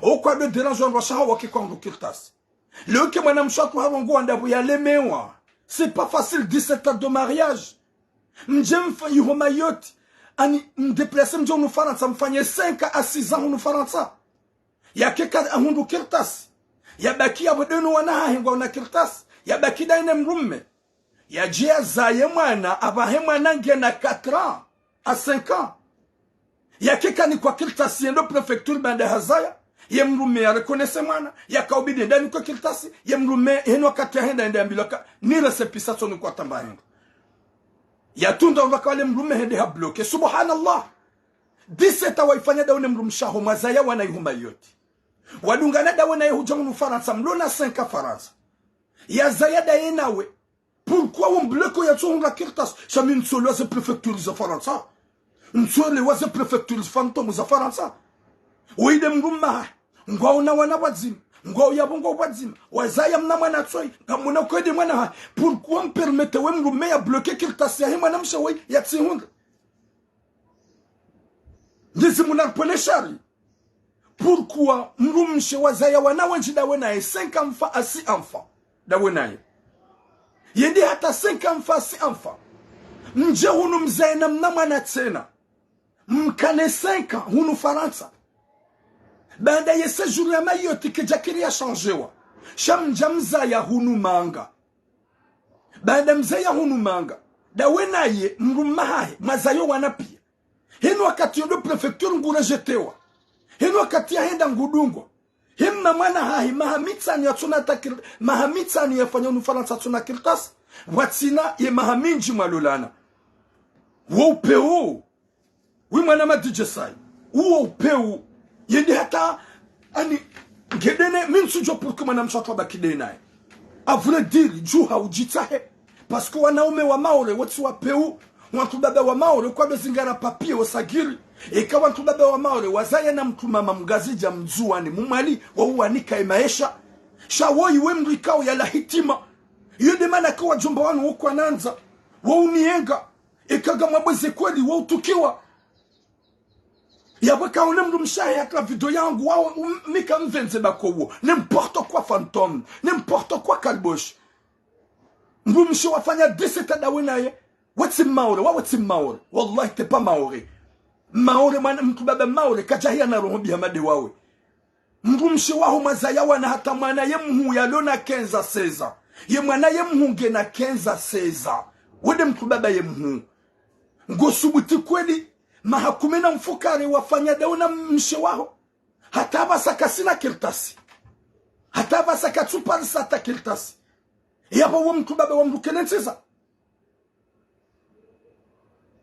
Okwado déranger ndrwa shahawo wake kwandru kartasi. Leo eka mwanamshe hatru harongowa ndapvo yalemewa. C'est pas facile, dix-sept ans de mariage. Mdje mfa iho Mayotte. Ani mdéplacer mdje hunu Farantsa, mfanye cinq à six ans hunu Farantsa. Yake ka ahundru kartasi. Yabaki yapvo deno wana hahe ngwaona kartasi. Yabaki daye ne mdrumme. Yadje yazaye mwana, apvahe mwana ngena quatre ans à cinq ans. Yake kanikwa kartasi yende préfecture baanda hazaya, ye mdrumme ya reconnaître mwana, yakaubidi yende yanikwe kartasi, ye mdrumme heno wakati yahenda yende yambilwa ka, ni récépissé tsonikwa tamba hendo. Yatsunda undru ka wale mdrumme hende ha bloquer. Subhanallah. Dix-sept ans waifanya dawe ne mdrumshe waho, mwazaya wana iho Mayotte. Wadungana dawe naye hudja hunu Farantsa, mlona cinq ans Farantsa. Yazaya daye nawe. Pourquoi wo mbloquer yatsohundra kartasi? Sha mi ntsolewa ze préfecture za Farantsa. Ntsolewa ze préfecture fantôme za Farantsa. Woyi nde mdrumme wahahe. Ngwaona wana pvwadzima. Ngwao yapvo ngwao pvwadzima. Wazaya mna mwana tsoyi. Ngamwona kweli mwana wahahe. Pourquoi mpermettre we mdrumme ya bloquer kartasi yahe mwanamshe woyi yatsihundre? Mnyezi Mungu naripvwene shari. Pourquoi mdrumshe wazaya wana wendji dawe naye, cinq enfants à six enfants dawe naye? Yende hata cinq enfants à six enfants. Mdje hunu mzaye na mna mwana tsena. Mkane cinq ans hunu Farantsa. Baanda ye séjour ya Mayotte kedjakiri ya changewa. Sha mdja mzaya hunu manga. Baanda mzaya hunu manga, dawe naye mdrumme wahahe, mwazayo wana piya. Heno wakati yende préfecture ngu rejetewa. Heno wakati yahenda ngudungwa. Hemna mwana wahahe, maha mitsanu yatsona takir-, maha mitsanu yafanya hunu Farantsa yatsona kartasi. Pvwatsina ye maha mindji mwalolana. Wo upvewu. Oui, mwana ma D J Sai. Uwo upvewu. Yende hata, ani, ngedene, mi ntsudjuwa pourquoi mwanamshe hatru abaki daye naye. À vrai dire, djuha udjitsahe. Parce que wanaume wa maore, wotsi wapvewu. Wantru baba wa maore, kwado zingara papier, wasagiri. Eka wantru baba wa maore, wazaya na mntru mama mngazidja mndzuwani, mmwali, wauwanika ye maesha. Sha woyi we mdru ikao yala hitima. Iyo nde mana ka wadjomba wanu wokwanandza. Wauniyenga. Eka ngamwambo ze kweli, wautukiwa. Yapvo kaone mdrumshe wahe hata video yangu, wao, um, mi kamvenze bako uwo. N'importe quoi fantôme. N'importe quoi kalbosh. Mdrumshe wafanya dix-sept ans dawe naye. Wetsi mmaore, wa wetsi mmaore. Wallahi, t'es pas maore. Maore, mwana, mntru baba maore, kadjahiya na roho mbi hama nde wawe. Mdrumshe waho mwazaya wana hata mwana ye mhuu yalona quinze à seize ans. Ye mwana ye mhuu ngena quinze à seize ans. We nde mntru baba ye mhuu. Ngosubuti kweli, maha kume na mfukare wafanya dawe na mshe waho. Hata apvasa kasina kartasi. Hata apvasa katsuparisa hata kartasi. Yapvo wo mntru baba wa mndru kene ntsiza.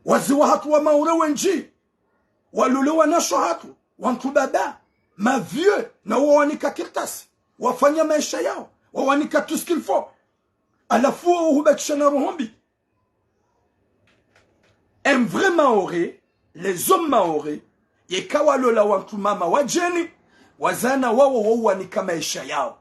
Wazee wahatru wa maore wendji. Walole wanashe wahatru, wantru baba, ma vieux, na wawanika kartasi, wafanya maesha yawo, wawanika tout ce qu'il faut. Halafu wawo hubakisha na roho mbi. Un vrai Maore, les hommes maoris, yeka walola wantru mama wadjeni, wazana wawo wawanika maesha yawo.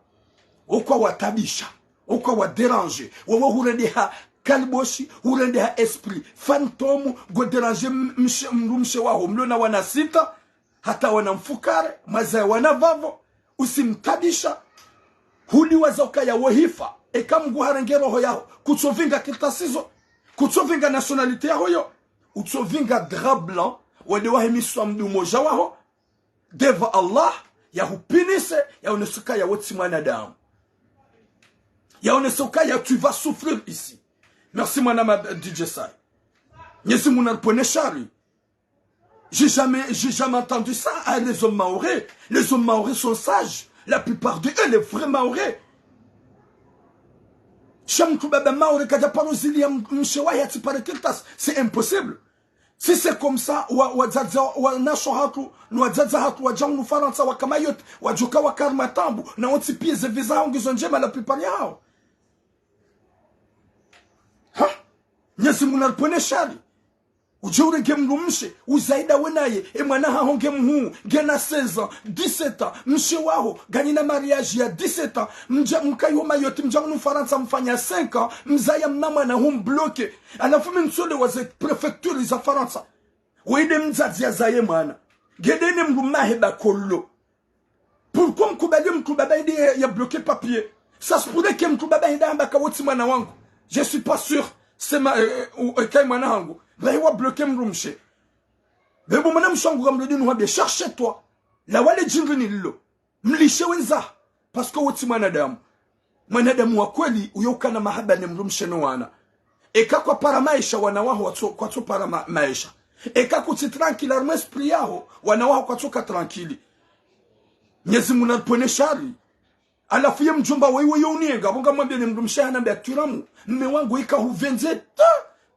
Okwa watabisha, okwa wa déranger, wawo hurendeha kalboshi, hurendeha esprit fantôme, ngo déranger m-, mshe-, mdrumshe waho, mlona wana sita, hata wana mfukare, mwazaya wana vavo, usimtabisha. Huliwaza ukaya wohifa, eka Mngu harenge roho yaho, kutsovinga kartasi zo, kutsovinga nationalité yaho yo, utsovinga drap blanc, wende wahe miswa mdru moja waho, devant Allah, yahupinise, yaonese ukaya wetsi mwanadamu. Yaonese ukaya tu vas souffrir ici. Merci mwana ma D J Sai. Mnyezi Mngu naripvwene shari. J'ai jamais, j'ai jamais entendu ça, hein, les hommes maoris. Les hommes maoris sont sages. La plupart d'eux, les vrais maoris. Sha mdru baba Maore kadja paro zili ya m-, mshe wahe yatsipare kartasi. C'est impossible. Si c'est comme ça, wa, wadzadze, wanashe hatru, no wadzadze hatru wadja hunu Farantsa, waka Mayotte, wadjoka wakari matambu, na wontsi piya ze viza hao ngizo ndjema la plupart yahao. Ha? Mnyezi Mungu naripvwene shari. Udje urenge mdrumshe, uzaida we naye, e mwana haho nge mhuu, ngena seize ans, dix-sept ans, mshe waho, nganyina mariage ya dix-sept ans, mdja, mkayi ho Mayotte, mdja hunu Farantsa, mfanya cinq ans, mzaya mna mwana, humbloke. Halafu mi ntsolewa ze préfecture za Farantsa. Wende mdzadze yazaye mwana. Ngende ne mdrumme wahe bakolo. Pourquoi mkubali mdru baba hende ya, ya bloquer papier? Ça se pourrait que mdru baba hende hamba ka wo tsi mwana wangu. Je suis pas sûr. C'est ma, euh, euh, euh, kayi mwana hangu. Bahi wa bloquer mdrumshe. Bebo mwanamshe wangu ngamlodi nuhambie, cherche-toi. La wale djindri ni lilo. Mlishe wendza. Parce que wo tsi mwanadamu. Mwanadamu wa kweli, uyo ukana mahaba ne mdrumshe no wana. Eka kwapara maesha, wana waho watso, kwatso para ma-, maesha. Eka kutsi tranquille harumwa esprit yaho, wana waho kwatsoka tranquille. Mnyezi Mungu naripvwene shari. Halafu ye mdjomba wewe yo uniyenga, apvo ngamwambie ne mdrumshe hanambia turamu. Mme wangu ika hupvendze ta.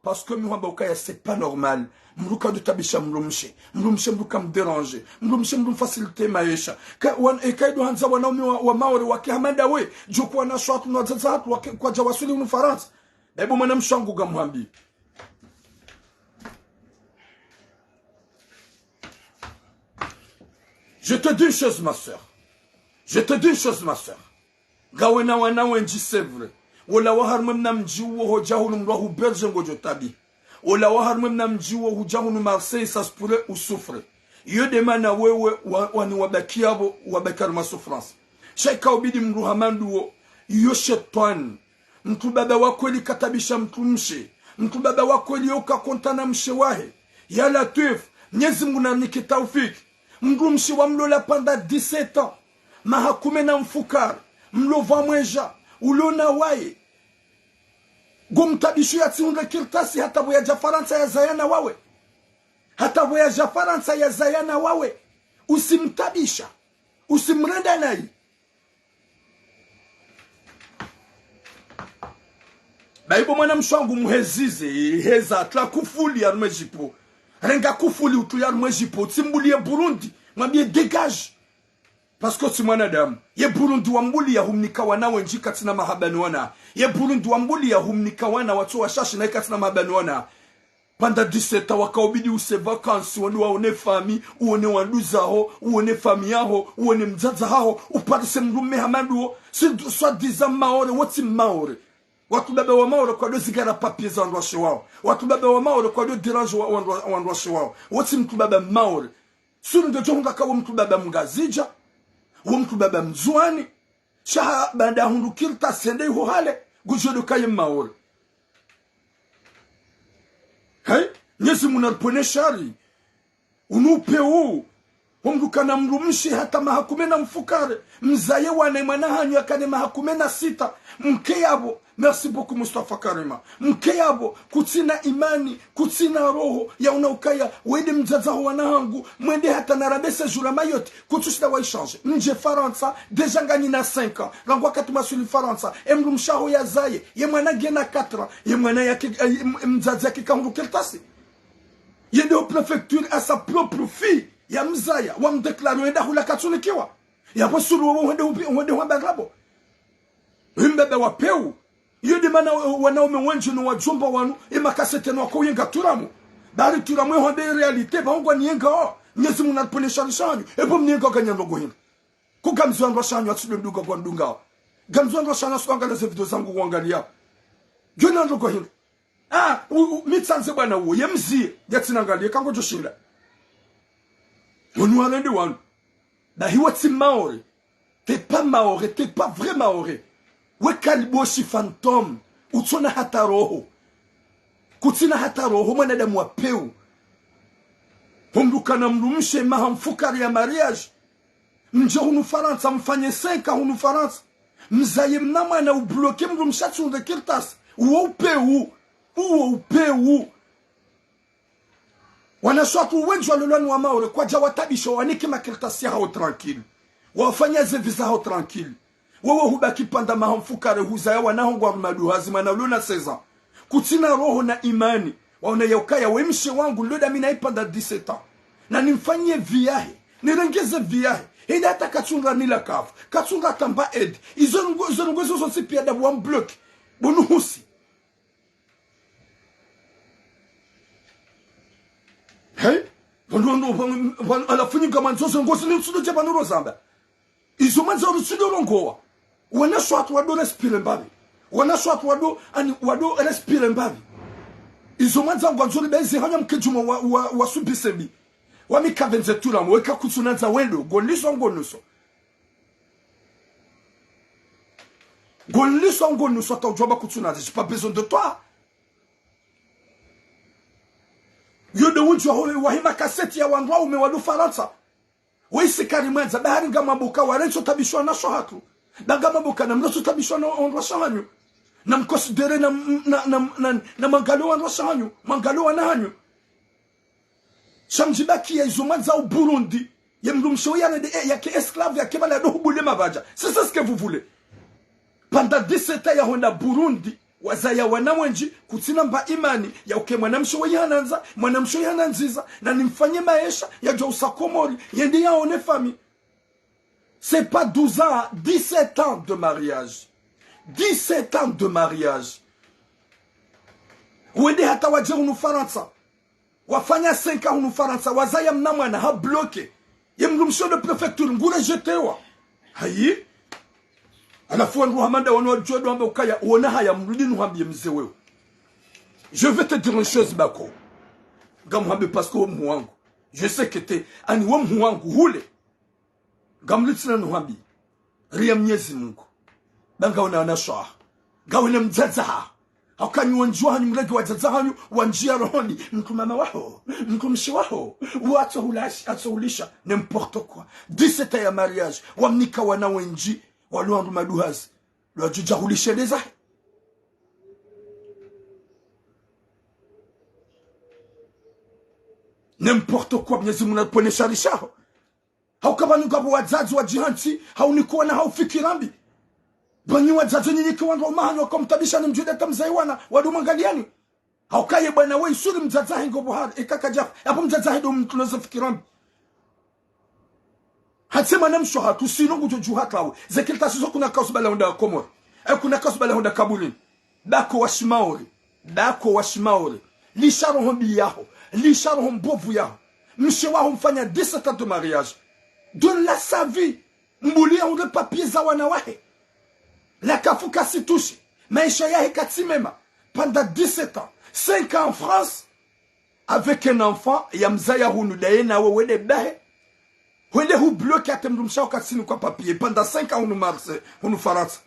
Parce que mi hwamba ukaya c'est pas normal. Mdru kadjo tabisha mdrumshe. Mdrumshe mdru kamdéranger. Mdrumshe mdru mfaciliter maesha. Ka, wan-, eka ido handza wanaume wa, wa Maore wake hama ndawe. Djo kuwa na shwatu na wadzadze hatru wake kwadja waswili hunu Farantsa. Bebo mwanamshe wangu ngamhambie. Je te dis une chose, ma sœur. Je te dis une chose, ma sœur. Ngawe na wana wendji, c'est vrai. Wola wa harumwa mna mdji uwo hodja hunu mdru wa huberge ngodjo tabihi. Wola wa harumwa mna mdji uwo hudja hunu Marseille, ça se pourrait usouffre. Iyo nde mana wewe wa, wani wabaki apvo, wabaki harumwa souffrance. Sha ika ubidi mdru hama nduwo, iyo shetwani. Mdru baba wa kweli katabisha mdrumshe. Mdru baba wa kweli yo uka content na mshe wahe. Ya Latwif, Mnyezi Mungu nanike taufiki. Mdrumshe wamlola pendant dix-sept ans. Maha kume na mfukare. Mlo pvamwedja. Ulo na waye. Ngomtabisho yatsihundre kartasi hata pvo yadja Farantsa yazaya na wawe. Hata pvo yadja Farantsa yazaya na wawe. Usimtabisha. Usimrenda nayi. Bahi bo mwanamshe wangu muhezize, heza, tula kufuli harumwa edjipo. Renga kufuli utule harumwa edjipo, utsimbuliye Burundi, mwambiye dégage. Parce que tsi mwanadamu. Ye Burundi wambuliya humnika wana wendji katsina mahaba ni wana. Ye Burundi wambuliya humnika wana watso washashi nayi katsina mahaba ni wana. Pendant dix-sept ans waka ubidi use vacances, wende waone famille, uone wanduzaho, uone famille yaho, uone mdzadze haho, uparise mdrume hama nduwo, si soi-disant Maore, wo tsi Maore. Watru baba wa Maore kwado zingara papiers za wandruwashe wawo. Watru baba wa Maore kwado déranger wa, wandru, wandruwashe wawo. Wo tsi mtru baba Maore. Sunu ngedjo hundra ka wo mtru baba Mngazidja, wo mtru baba Mndzuwani, sha ha baanda hundru kartasi hende iho hale, ngudjo ndo kaye Maore. Hey, Mnyezi Mungu naripvwene shari. Unu upvewu, wo mdru kana mdrumshe hata maha kume na mfukare, mzaye wana, mwana hanyu yakane maha kume na sita, mke yapvo, merci beaucoup Mustafa Karima. Mke yapvo, kutsina imani, kutsina roho, ya una ukaya, wende mdzadze ho wana hangu, mwende hata na rambe séjour ya Mayotte, kutsushinda wa échanger. Mdje Farantsa, déjà nganyina cinq ans, rangu wakati mwaswili Farantsa, e mdrumshe haho yazaye, ye mwana ngena quatre ans, ye mwana yake, eh, m-, mdzadze yake kahundru kartasi. Yende ho préfecture à sa propre fille, yamzaya, wamdéclarer, wende hula katsunikiwa. Yapvo suru wo wende ubi, wende hwamba ndrabo. Mbaba wa pewu. Iyo nde mana, eh, wanaume wendji no wadjomba wanu, e makasete no wako uyenga turamu. Bari turamu ye hwambe réalité, ba ungwa niyenga o. Mnyezi Mungu naripvwene shari shanyu. Epvo mniyenga nganyandro gohindri. Ko ngamzio wandruwashe hanyu atsi ndo mdunga ngwandungao. Ngamzio wandruwashe hanyu atsi ndo angalia ze video zangu ngwangaliao. Ngiyo nandro gohindri. Ah, u, u, mi tsandze bwana uwo, ye mziye, yatsi nangaliye, ka ngodjo shinda. Wanu warende wanu. Bahi wo tsi Maore. T'es pas Maore, t'es pas vrai Maore. We kaliboshi fantôme. Utsona hata roho. Kutsina hata roho, mwanadamu wa pewu. Ho mdru kana mdrumshe maha mfukare ya mariage. Mdje hunu Farantsa, mfanye cinq ans hunu Farantsa. Mzaye mna mwana, ubloke mdrumshe atsihundre kartasi. Uwo upvewu. Uwo upvewu. Wanashe watru wendji walolwa ni wa Maore, kwadja watabisha, wanike makartasi yahawo tranquille. Wafanya ze visa hawo tranquille. Wewe hubaki pvanda maha mfukare huzaya wana ho ngwarumwa duhazi, mwana ulo na seize ans. Kutsina roho na imani. Waona ya ukaya we mshe wangu, ndo dami naye pvanda dix-sept ans. Na nimfanyie vie yahe. Nirengeze vie yahe. Hende hata katsunga nila kavu. Katsunga tamba aide. Izo nungu, izo nungu izo zontsi pia dabu wa mbloke. Bo nuhusi. Hey? Pvanu, pvanu, pvanu, pvanu, halafu nyi ngamwandzo zo ngozi ni mtsudo dja pvanu rozamba. Izo mwandza urutsudo rongowa. Wanashe watru wado respire mbapvi. Wanashe watru wado, ani, wado respire mbapvi. Izo mwandza ngwandzo libeze hanya mkedjuma wa, wa, wa subisebi. Wa mikavenze tulamu, weka kutsunandza wendo, ngoliso ngonuso. Ngoliso ngonuso hata udjwamba kutsunandza, j'ai pas besoin de toi. Yo de undji wa hole, wahe makaseti ya wandru waume walo Farantsa. Waisi kari mwandza, bahari ngamwamboka, warentso tabisho wanashe hatru. Ba ngamwamboka, namrentso tabisho wana, wanashe hanyu. Namconsidérer na, na, na, na, na mwangaliyo wanashe hanyu, mwangaliyo wana hanyu. Sha mdjibakiya izo mwandza u Burundi. Ye mdrumshe we yarende, eh, yake esclave, yake bala yado hubule mabadja. C'est ça ce que vous voulez. Pvanda dix-sept ans yahwenda Burundi, wazaya wana wendji, kutsina mba imani, ya uke mwanamshe we yihanandza, mwanamshe we yihanandziza, na nimfanye maesha, yadjo usa Komori, yende yaone famille. C'est pas douze ans, dix-sept ans de mariage. Dix-sept ans de mariage. Wende hata wadje hunu Farantsa. Wafanya cinq ans hunu Farantsa, wazaya mna mwana, ha bloqué. Ye mdrumshe de préfecture, ngu rejetewa. Hayi. Halafu wandru hama nda wanu wadjuwa do hamba ukaya, wona haya mrudi nuhambiye mze wewe. Je vais te dire une chose, Bako. Ngamhambe parce que we mhu wangu. Je sais que t'es, ani we mhu wangu, hule. Ngamlitsina nuhambi. Ria Mnyezi Mungu. Ba ngawena wanashe. Ngawena mdzadze ha. Hauka nyi wendji wahanyu mrenge wadzadze hanyu, wandjiya rohoni, mdru mama waho, mdrumshe waho, wo atso hulashi, atso hulisha, n'importe quoi. Dix-sept ans ya mariage, wamnika wana wendji, walo wandru maduhazi, lwadjudja hulisha ndeza. N'importe quoi, Mnyezi Mungu naponesha rishaho. Hauka pvanu ngapvo wadzadze wadjihantsi, haunikwa na haufikira mbi. Ba nyi wadzadze nyinyi ke wandru wa mahanyu wakamtabisha ni mdjude hata mzayi wana, wado mwangaliyani. Hauka ye bwana we isuri mdzadze hahe ngo buhari, eka kadjafa, yapvo mdzadze hahe do mtuloze fikira mbi. Hatse mwanamshe hatru, sino ngudjo djuha tawe. Ze kartasi zo kuna kausu bala honda Komori. E kuna kausu bala honda kaburini. Bako wa shimauri. Bako wa shimauri. Lisha roho mbi yaho. Lisha roho mbovu yaho. Mshe waho mfanya dix-sept ans de mariage. Donne-la sa vie. Mbuliya hundre papier za wana wahe. La kafu kasitushi. Maesha yahe katsi mema. Pendant dix-sept ans. Cinq ans en France. Avec un enfant, ya mzaya hunu daye nawe wende bahe. Hwende hu bloqué hata mdrumshe waho katsinikwa papier. Pendant cinq ans hunu Marseille, hunu Farantsa.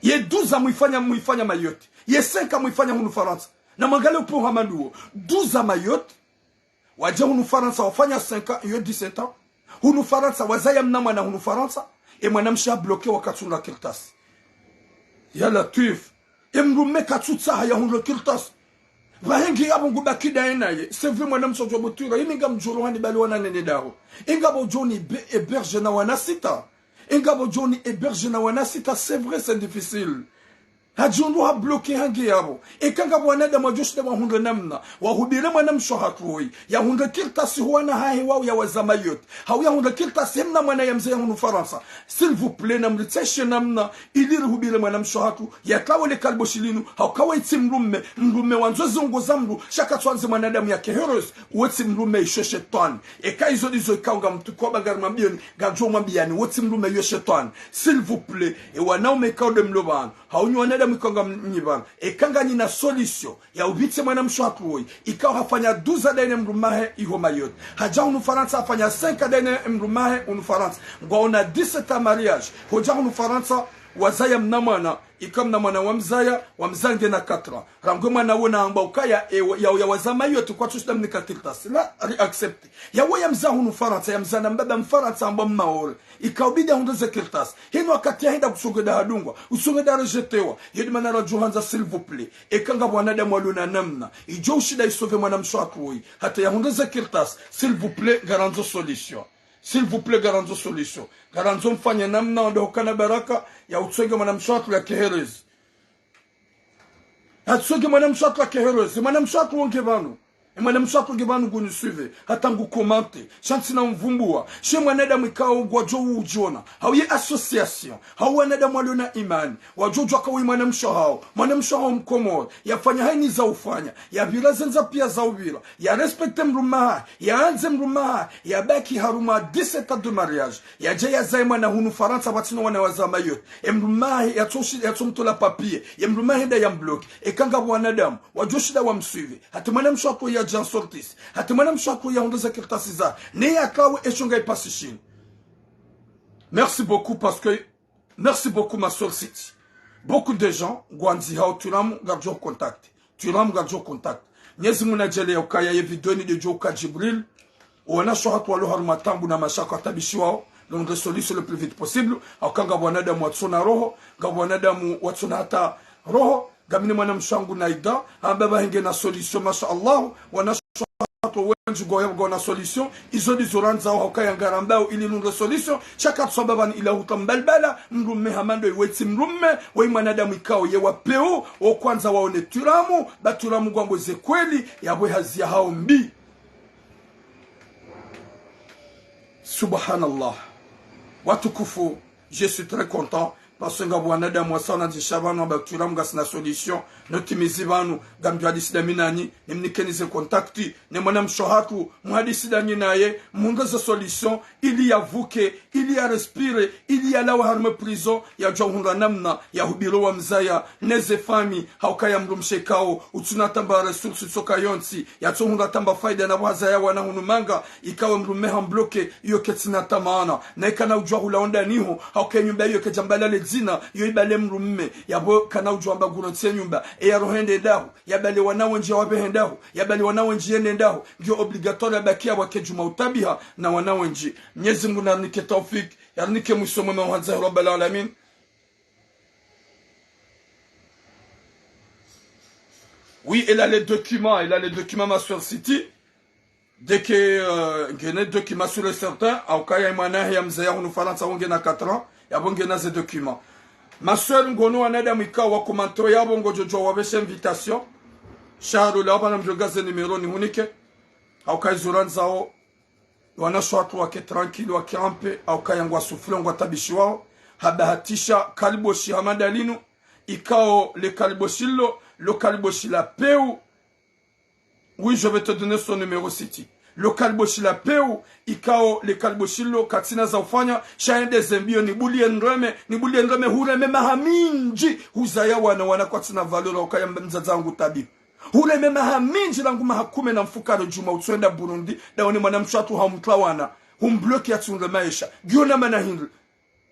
Ye douze ans mwifanya, mwifanya Mayotte. Ye cinq ans mwifanya hunu Farantsa. Na mwangalie upeo hama nduwo. Douze ans Mayotte. Wadja hunu Farantsa, wafanya cinq ans, iyo dix-sept ans. Hunu Farantsa, wazaya mna mwana hunu Farantsa. E mwanamshe ha bloqué wakatsunga kartasi. Ya Latwif. E mdrume katsutsaha ya hundre kartasi. Pvahe nge yapvo ngu baki daye naye. C'est vrai mwanamshe djo butwira. Imi ngamdjoro hani bali wana nene daho. Ingapvo djo ni be-, héberger na wana sita. Ingapvo djo ni héberger na wana sita. C'est vrai, c'est difficile. Hadjondro ha bloqué hange yapvo. Eka ngapvo wanadamu wadjoshinda wahundre namna. Wahubire mwanamshe hatru woyi. Ya hundre kartasi ho wana hahe wao ya waza Mayotte. Hau ya hundre kartasi he mna mwana ya mzaya hunu Farantsa. S'il vous plaît, namritseshe namna. Ili rihubire mwanamshe hatru. Ya tawe le kaliboshi linu. Hauka we tsi mdrume. Mdrume wandzo zi ungo za mdru. Sha katswandze mwanadamu yake heureuse. We tsi mdrume isho shetwani. Eka izo ndizo ikao ngamtuko ba ngari mwambiyoni. Ngadjo mwambiyani. We tsi mdrume yo shetwani. S'il vous plaît. E wanaume ikao nde mlo pvanu. Hau nyi wanadamu ikao ngamnyi pvanu. Eka nganyina solution ya upvitse mwanamshe hatru woyi. Ikao hafanya douze ans daye ne mdrume wahe iho Mayotte. Hadja hunu Farantsa hafanya cinq ans daye ne mdrume wahe hunu Farantsa. Ngwaona dix-sept ans mariage. Hodja hunu Farantsa wazaya mna mwana. Ikao mna mwana wamzaya, wamzaya ngena quatre ans. Rangu mwana wona hamba ukaya, e, ya, ya waza Mayotte kwatsushinda mnika kartasi. La, ri accepté. Ya wo ya mza hunu Farantsa, ya mza na mbaba Mfarantsa hamba Mmaore. Ikaubidi ahundre ze kartasi. Hinu wakati yahenda kusongeda hadungwa. Usongeda rejetewa. Yedi mana radjuhandza, s'il vous plaît. Eka ngapvo wanadamu walo na namna. Idjo ushinda isauve mwanamshe hatru woyi. Hata yahundre ze kartasi. S'il vous plaît, ngarandzo solution. S'il vous plaît, ngarandzo solution. Ngarandzo mfanye namna wandru hukana baraka ya utsonge mwanamshe watru ya keherezi. Atsonge mwanamshe watru ya keherezi. Mwanamshe watru wo nge pvanu. E mwanamshe watru nge pvanu nguni suivre. Hata ngu commenter. Sha ntsina umvumbua. She mwanadamu ikao ngwadjo udjiona. Hau ye association. Hau wanadamu walio na imani. Wadjo udjua ka we mwanamshe hawo. Mwanamshe hawo Mkomori. Yafanya hayina za ufanya. Yapvira ze ndzia pia za upvira. Ya respecter mdrume wahahe. Yaandze mdrume wahahe. Yabaki harumwa dix-sept ans de mariage. Yadje yazaye mwana hunu Farantsa pvatsina wana wa zama yote. E mdrume wahahe yatsoshi-, yatsomtola papier. Ye mdrume wahahe nda yambloquer. Eka ngapvo wanadamu. Wadjo shinda wamsuivre. Hata mwanamshe watru yadje yansortisse. Hata mwanamshe watru yahundre ze kartasi zahe. Ne yakawe esho ngayi pasi shinu. Merci beaucoup parce que, merci beaucoup ma sœur Siti. Beaucoup de gens, ngwandzihao Twiramu, ngaridjo contact. Twiramu ngaridjo contact. Mnyezi Mungu nadjaanlie ukaya ye video yinu nde djo uka Djibril. Wanashe hatru walo harumwa taabu na mashaka watabishiwao. Rihundre solution le plus vite possible. Hauka ngapvo wanadamu watsona roho. Ngapvo wanadamu watsona hata roho. Ngamina mwanamshe wangu Naida. Hamba pvahe ngena solution, masha Allah. Wanashe hatru wendji ngwao ngwana solution. Izo ndizo randzao hauka ya ngarambao ili rihundre solution. Sha katsamba pvanu ila huta mbalbala. Mdrume hama ndo iwe tsi mdrume. Weyi mwanadamu ikao ye wapveu. Wo kwandza waone Twiramu. Ba Twiramu ngwambo ze kweli. Yapvo hazi yahao mbi. Subhanallah. Watukufu, je suis très content. Parce que ngapvo wanadamu wasaya wandzisha pvanu wamba Twiramu ngasina solution. Notimizi pvanu, ngamdjo hadisi nda mi nanyi, nimnikeni ze contact, ne mwanamshe hatru, muhadisi nda mi naye, mhundre ze solution, ili yavuke, ili ya respire, ili yalawe harumwa prison, yadjua uhundra namna, ya hubiro wa mzaya, ne ze famille, hauka ya mdrumshe ikao, utsuna tamba ressource tsoka yontsi, yatsohundra tamba faida na pvwaza ya wana hunu manga, ikawe mdrume hambloquer, iyo ketsina tamaana, na ikana udjua hula ondaniho, hauka nyumba iyo kedjambala le dzina, iyo ibale mdrume, yapvo kana udjua amba nguro ntsi ye nyumba, eya roho yende ndahu, yabale wana wendji yawapvehe ndahu, yabale wana wendji yende ndahu, ngiyo obligatoire yabaki yapvo kedjuma utabiha, na wana wendji. Mnyezi Mungu narinike taufik, yarinike mwiso mwema wa handza ya Rabbal Alamin. Oui, elle a les documents, elle a les documents, ma sœur Siti. Dès que, euh, ngena documents sur le certain, hauka ya mwana ya mzaya hunu Farantsa wo ngena quatre ans, yapvo ngena ze documents. Ma sœur, ngono wanadamu ikao wa commenter yapvo ngodjo djua wapveshe invitation. Sha rula wapvana mdjo ngaze numéro nihunike. Hauka izo randzao wanashe hatru wake tranquille, wake en paix, hauka ya ngwa souffrir, ngwatabishiwao. Habahatisha, kaliboshi hama nda linu, ikao le kaliboshi lo, lo kaliboshi la peu. Oui, je vais te donner son numéro, Siti. Lo kaliboshi la peu, ikao le kaliboshi lo, katsina za ufanya, sha yende ze mbio, nibulie nireme, nibulie nireme, hureme maha mindji, huzaya wana, wana kwatsina valeur, hauka ya mdzadze wangu tabiha. Hureme maha mindji rangu maha kume na mfukare djuma utswenda Burundi, ndaone mwanamshe hatru hamtwa wana, humbloquer yatsundre maesha. Ngiyo na mana hindri.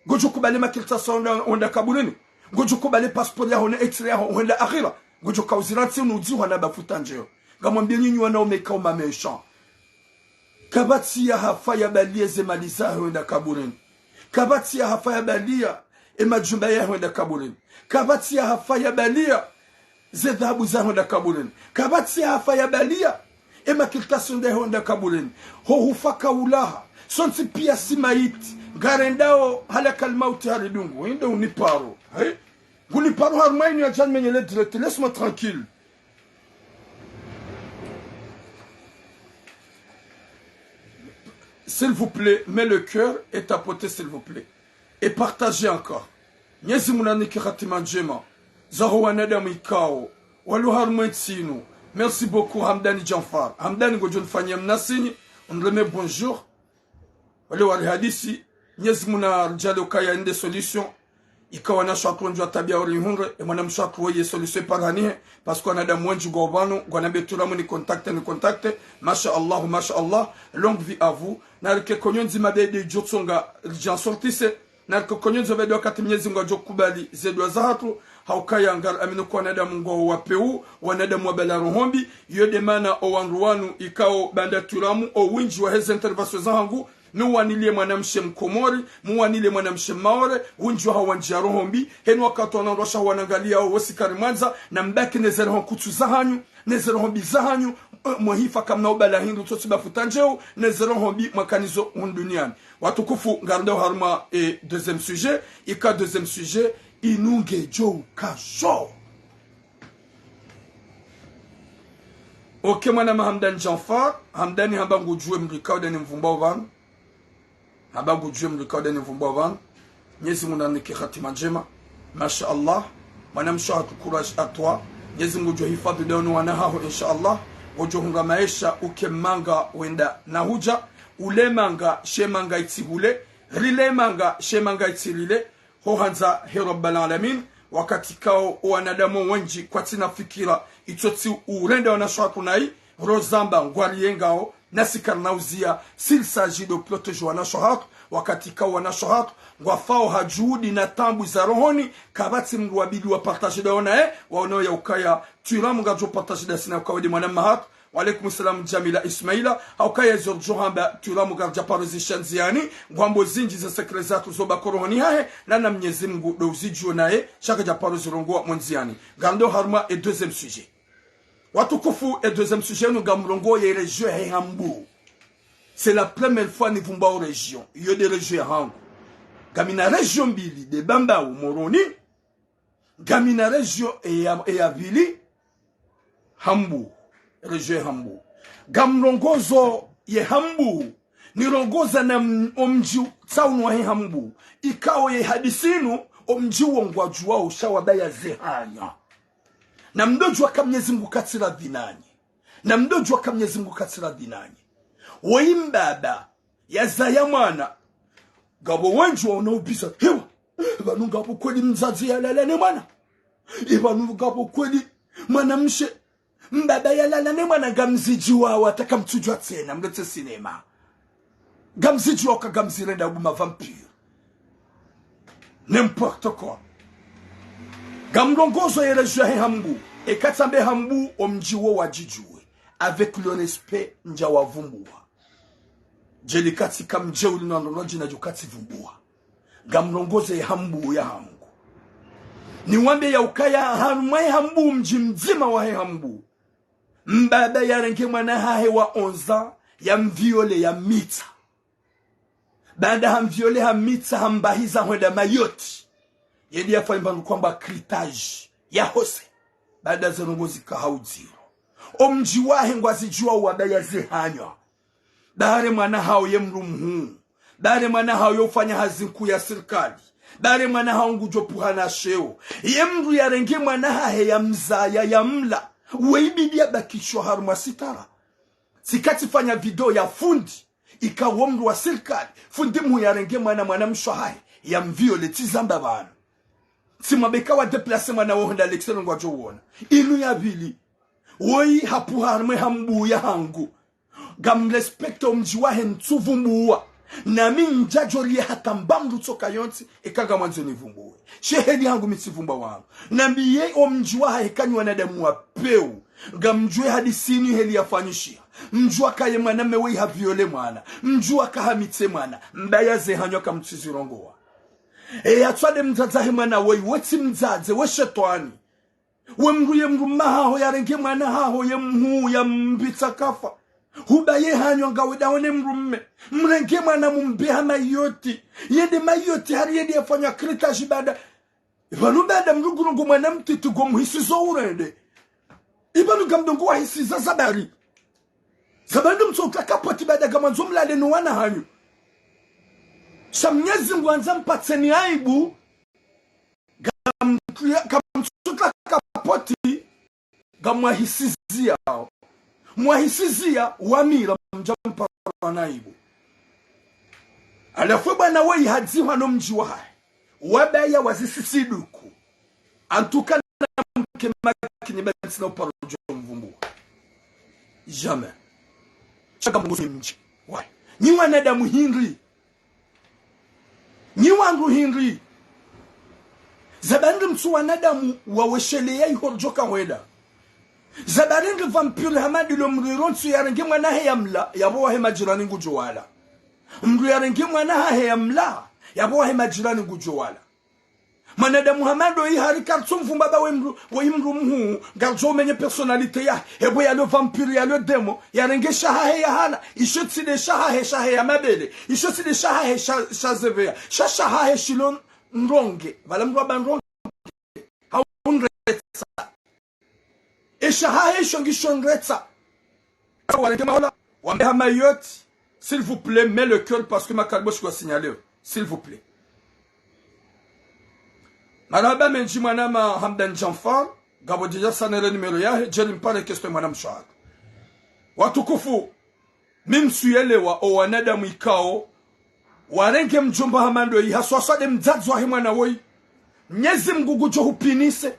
Ngodjo kubali makartasi wenda, wenda kaburini. Ngodjo kubali passeport yaho ne extrait yaho wenda akhira. Ngodjo kauzira ntsi unu udzihwa na bafuta ndjeo. Ngamwambie nyinyi wanaume ikao ma méchants. Kapvatsi ya hafa yabalie ze mali zahe wenda kaburini. Kapvatsi ya hafa yabalia e majumba yahe wenda kaburini. Kapvatsi ya hafa yabalia ze dhahabu zahe wenda kaburini. Kapvatsi ya hafa yabalia e makartasi ndahe wenda kaburini. Ho hufa kaulaha. Sontsi pia si maiti. Ngarendao halakal mauti haridungu. Inde uniparo. He? Nguniparo harumwa inu yadja nimenyele direct. Laisse-moi tranquille. S'il vous plaît, mets le cœur et tapoter, s'il vous plaît. Et partagez encore. Mnyezi Mungu nanike hatima ndjema zaho wanadamu ikao walo harumwa entsi inu. Merci beaucoup, Hamdani Djanfar. Hamdani, ngodjo nifanyia mnasini, unireme bonjour. Wale warihadisi, Mnyezi Mungu naridjaanlie ukaya inde solution. Ikao wanashe hatru wendji wa tabiha uri ihundre, e mwanamshe hatru woye solution iparihanihe, parce que wanadamu wendji ngwao pvanu, ngwanambia Twiramu ni contacter, ni contacter. Masha Allah, masha Allah, longue vie à vous. Narike konyo ndzima bede idjo tsonga ridja nsortisse. Narike konyo ndzima bede wakati Mnyezi Mungu adjo kubali ze dua za hatru, hauka ya ngari amini kwa wanadamu ngwao wapeu, wanadamu wabala roho mbi, iyo nde mana o wandru wanu ikao banda Twiramu, o windji wa heze intervention za hangu, muwanilie mwanamshe Mkomori, muwanilie mwanamshe Maore, windji wahawo wandjia roho mbi, heni wakati wana ndrwasha wanangaliao wosi karimwandza, na mbaki ne ze roho nkutsu za hanyu, ne ze roho mbi za hanyu, eh, mwahifa kamna ubala hindru, tsotsi bafuta ndjeu, ne ze roho mbi mwakanazo hunu duniani. Watukufu, ngarendao harumwa, eh, deuxième sujet, ika deuxième sujet, inu ngedjo uka sho. Ok, mwanama Hamdan Janfar, Hamdani hamba ngudjuwe mdru ikao nde ni mvumbuao pvanu. Hamba ngudjuwe mdru ikao nde ni mvumbuao pvanu. Mnyezi Mungu nanike hatima ndjema. Masha Allah. Mwanamshe hatru courage à toi. Mnyezi Mungu ngudjo hifadhwi nde wanu wana haho, insha Allah. Ngodjo hundra maesha uke manga wenda na hudja. Ule manga, she manga itsi hule. Rile manga, she manga itsi rile. Ho handza he Rabbal Alamin, wakati kao wanadamu wendji kwatsina fikira, itsotsi urenda wanashe hatru nayi, rozamba ngwariengao, nasi karina uziya, s'il s'agit de protéger wanashe hatru, wakati kao wanashe hatru ngwafao ha juhudi na taabu za rohoni, kapvatsi mdru wabidi wa partager nda wo naye, waonao ya ukaya, twilamu ngardjo partager nda sina ukaya nde mwanama hatru, Wa alaikum salam, Jamila Ismaila. Hauka ya zordjo hamba twilamu kardja paro zisha ndziani, ngwambo zindji za secret zatru zo baki rohoni hahe, na na Mnyezi Mungu ndo uzidjuo naye, sha kadja paro zirongoa mo ndziani. Ngarendao harumwa e deuxième sujet. Watukufu, e deuxième sujet inu ngamrongoo ye région ya Hambu. C'est la première fois nivumbuao région. Iyo nde région ya hangu. Ngamina région mbili, nde Bambao Moroni, ngamina région eya, eya pvili, Hambu, région ya Hambu. Ngamrongozo ye Hambu, nirongoza na m-, omdji tsaunu wahe Hambu. Ikao ye hadisi inu, omdji wo ngwadjuwao sha wabaya ze hanya. Na mdodjuwa ka Mnyezi Mungu katsi radhi nanyi. Na mdodjuwa ka Mnyezi Mungu katsi radhi nanyi. Woyi mbaba, yazaya mwana. Ngapvo wendji waona ubiza. Hewa, pvanu ngapvo kweli mdzadze yalala ne mwana? Ipvanu ngapvo kweli mwanamshe, mbaba yalala ne mwana? Ngamzidjuwao, hata kamtsudjuwa tsena, mletse sinema. Ngamzidjuwao ka ngamzirenda huma vampire. N'importe quoi. Ngamrongozo ye région yahe Hambu. Eka tsambe Hambu, omdji wo wadjidjuwe. Avec le respect, ndja wavumbuwa. Djeli katsi kamdjeuli na ndrongoo djina djo katsi vumbuwa. Ngamrongoze ye Hambu ya hangu. Niwambe ya ukaya harumwa ye Hambu, mdji mdzima wahe Hambu, mbaba yarenge mwana hahe wa onze ans, yamviole, yamtsa. Baada hamviole, hamtsa, hambahiza hwenda Mayotte. Yende yafanye mbandru kwamba clitage, yahose. Baada ze ndrongoo zika ha udziro. Omdji wahe ngwazidjuwao wabaya ze hanya. Bare mwana hawo ye mdru mhuu. Bare mwana hawo yo ufanya hazi nkuu ya sirikali. Bare mwana hawo ngudjo pvuha na sheo. Ye mdru yarenge mwana hahe yamzaya, yamla. We ibidi yabakishwa harumwa sitara. Tsi katsi fanya video ya fundi, ikao mdru wa sirikali, fundi mhuu yarenge mwana, mwanamshe hahe, yamviole, tsi zamba pvanu. Tsi mwambe ka wa déplacer mwana wo hwenda l'extérieur ngwadjo uona. Inu ya pvili. Woyi hapvuha harumwa ye Hambu ya hangu. Ngamrespecte omdji wahe ntsuvumbuwa. Nami ndjadjo riya hata mba mdru tsoka yontsi, eka ngamwandzo nivumbuwe. Sha heli hangu mi tsivumbuwa wangu. Nambiye omdji wahahe kanyi wanadamu wa pewu. Ngamdjuwe hadisi ini heli yafanyishiha. Mdjuwa ka ye mwana mme woyi haviole mwana. Mdjuwa ka hamtse mwana. Mbaya ze hanya kamtsizirongowa. E yatswade mdzadze wahe mwana woyi, we tsi mdzadze, we shetwani. We mdru, ye mdru mme haho yarenge mwana haho ye mhuu, yamtsa kafa. Hubaye hanya ngawe dawe ne mdru mme. Mrenge mwana mumbe ha Mayotte. Yende Mayotte hari yende yafanya clitage baada. Ipvanu baada mdru ngurongoa mwana mtiti ngomhisizo urende. Ipvanu ngamdjo ngo wahisiza zabari. Zabari ndo mtsoka kapoti baada ngamwandzo mlale no wana hanyu. Sha Mnyezi Mungu handza mpatseni aibu. Kamtsuka kapoti, ngamwahisiziyao. Mwahisiziya wamira mdja mpara na aibu. Halafu bwana woyi hadzihwa no mdji wahahe. Wabaya wazisisiduku. En tout cas, namke makini ba ntsina uparo djo mvumbuwa. Jamais. Sha ngamrongozo mdji wahe. Nyi wanadamu hindri. Nyi wandru hindri. Zabari ndri mtsu wanadamu wawesheleya iho ridjoka hwenda. Zabari ndri vampire hama ndilo mdru iro ntsu yarenge mwana hahe yamla, yapvo wahe majirani ngudjo wala. Mdru yarenge mwana hahe yamla, yapvo wahe majirani ngudjo wala. Mwanadamu hama ndo yi hari karitsumvumba ba we mdru, we mdru mhuu, ngaridjo umenye personnalité yahe, ebo yalo vampire, yalo démon, yarenge shahahe yahala, isho tsi nde shahahe, shahe ya mabele, isho tsi nde shahahe, sha, sha zeveya, sha shahahe shilo ndronge, pvala mdru amba ndronge, hau ndretsa. Eshahahe isho ngisho ndretsa. Warenge mahola, wambe ha Mayotte, s'il vous plaît, mets le cœur parce que Makaliboshi wa signalé. S'il vous plaît. Marahaba mendji mwanama Hamdan Janfar, ngapvo déjà sanele numéro yahe, djeli mpare question mwana mshwara. Watukufu, mi msuyelewa o wanadamu ikao, warenge mdjomba hama ndo yi haswaswa nde mdzadze wahe mwana woyi. Mnyezi Mngu ngudjo hupinise.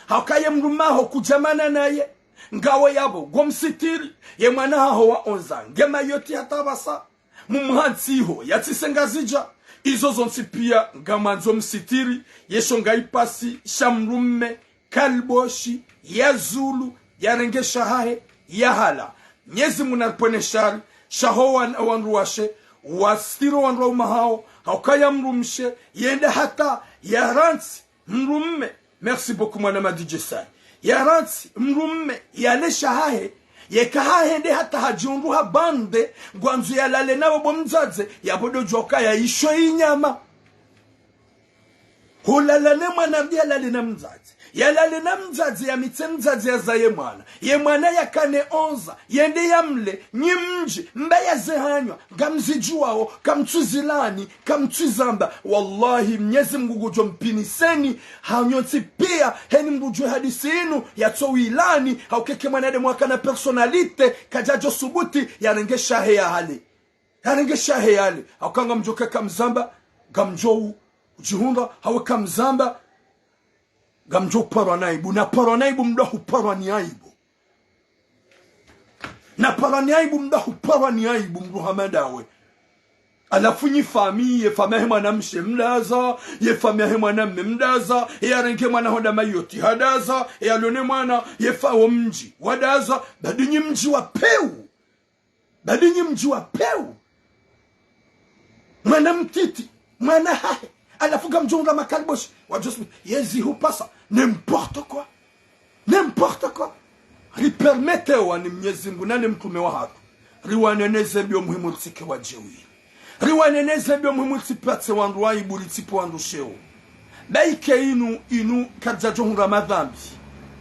Hauka ye mdrume waho kudjamana naye. Ngawe yapvo, ngomsitiri. Ye mwana haho wa onze ans, nge Mayotte hata pvasa. Mumhantsiho, yatsise Ngazidja. Izo zontsi pia, ngamwandzo msitiri. Yesho ngayi pasi, sha mdrume, Kaliboshi, yazulu, yarenge shahahe, yahala. Mnyezi Mngu naripvwene shari, sha ho wan-, wandru washe, wasitiri wandru waume wahawo, hauka ye mdrumshe, yende hata, yarantsi, mdrume. Merci beaucoup, mwanama D J Sai. Yarantsi, mdrume, yale shahahe, yeka hahende hata hadjihundru ha bande, ngwandzo yalale nawe bo mdzadze, yapvo ndo djuwa ukaya isho inyama. Hulala ne mwana mbi yalale na mdzadze. Yalale na mdzadze yamitse mdzadze yazaye mwana. Ye mwana yakane onze ans, yende yamle, nyi mdji, mba yaze hanywa, ngamzidjuwao, kamtsuzilani, kamtsuzamba. Wallahi, Mnyezi Mngu ngudjo mpiniseni, hanyu ntsi pia, heni mdru djuwe hadisi inu, yatso wilani, hauka eka mwanadamu akana personnalité, kadjadjo subuti, yarenge shahe yahale. Yarenge shahe yale. Hauka ngamdjo ke kamzamba, ngamdjo u-, udjihundra, hawe kamzamba, ngamdjo uparwa ni aibu. Naparwa ni aibu, mdru huparwa ni aibu. Naparwa ni aibu, mdru huparwa ni aibu, mdru hama ndawe. Halafu nyi famiyi, ye famiyi yahe mwanamshe mdaza, ye famiyi yahe mwanamme mdaza, ye yarenge mwana hwenda Mayotte hadaza, ye yalo ne mwana, ye fa wo mdji wadaza, badi nyi mdji wa pewu. Badi nyi mdji wa pewu. Mwana mtiti, mwana hahe. Halafu ngamdjo hundra Makaliboshi, wadjo sema, yezi hupasa. N'importe quoi. N'importe quoi. Ripermetewa ni Mnyezi Mngu na ne mtrume wahatru. Riwanene ze mbi o muhimu ritsike wadjewi. Riwanene ze mbi o muhimu ritsipvatse wandru aibu, ritsipve wandru sheo. Ba ike inu, inu karidjadjo hundra madhambi.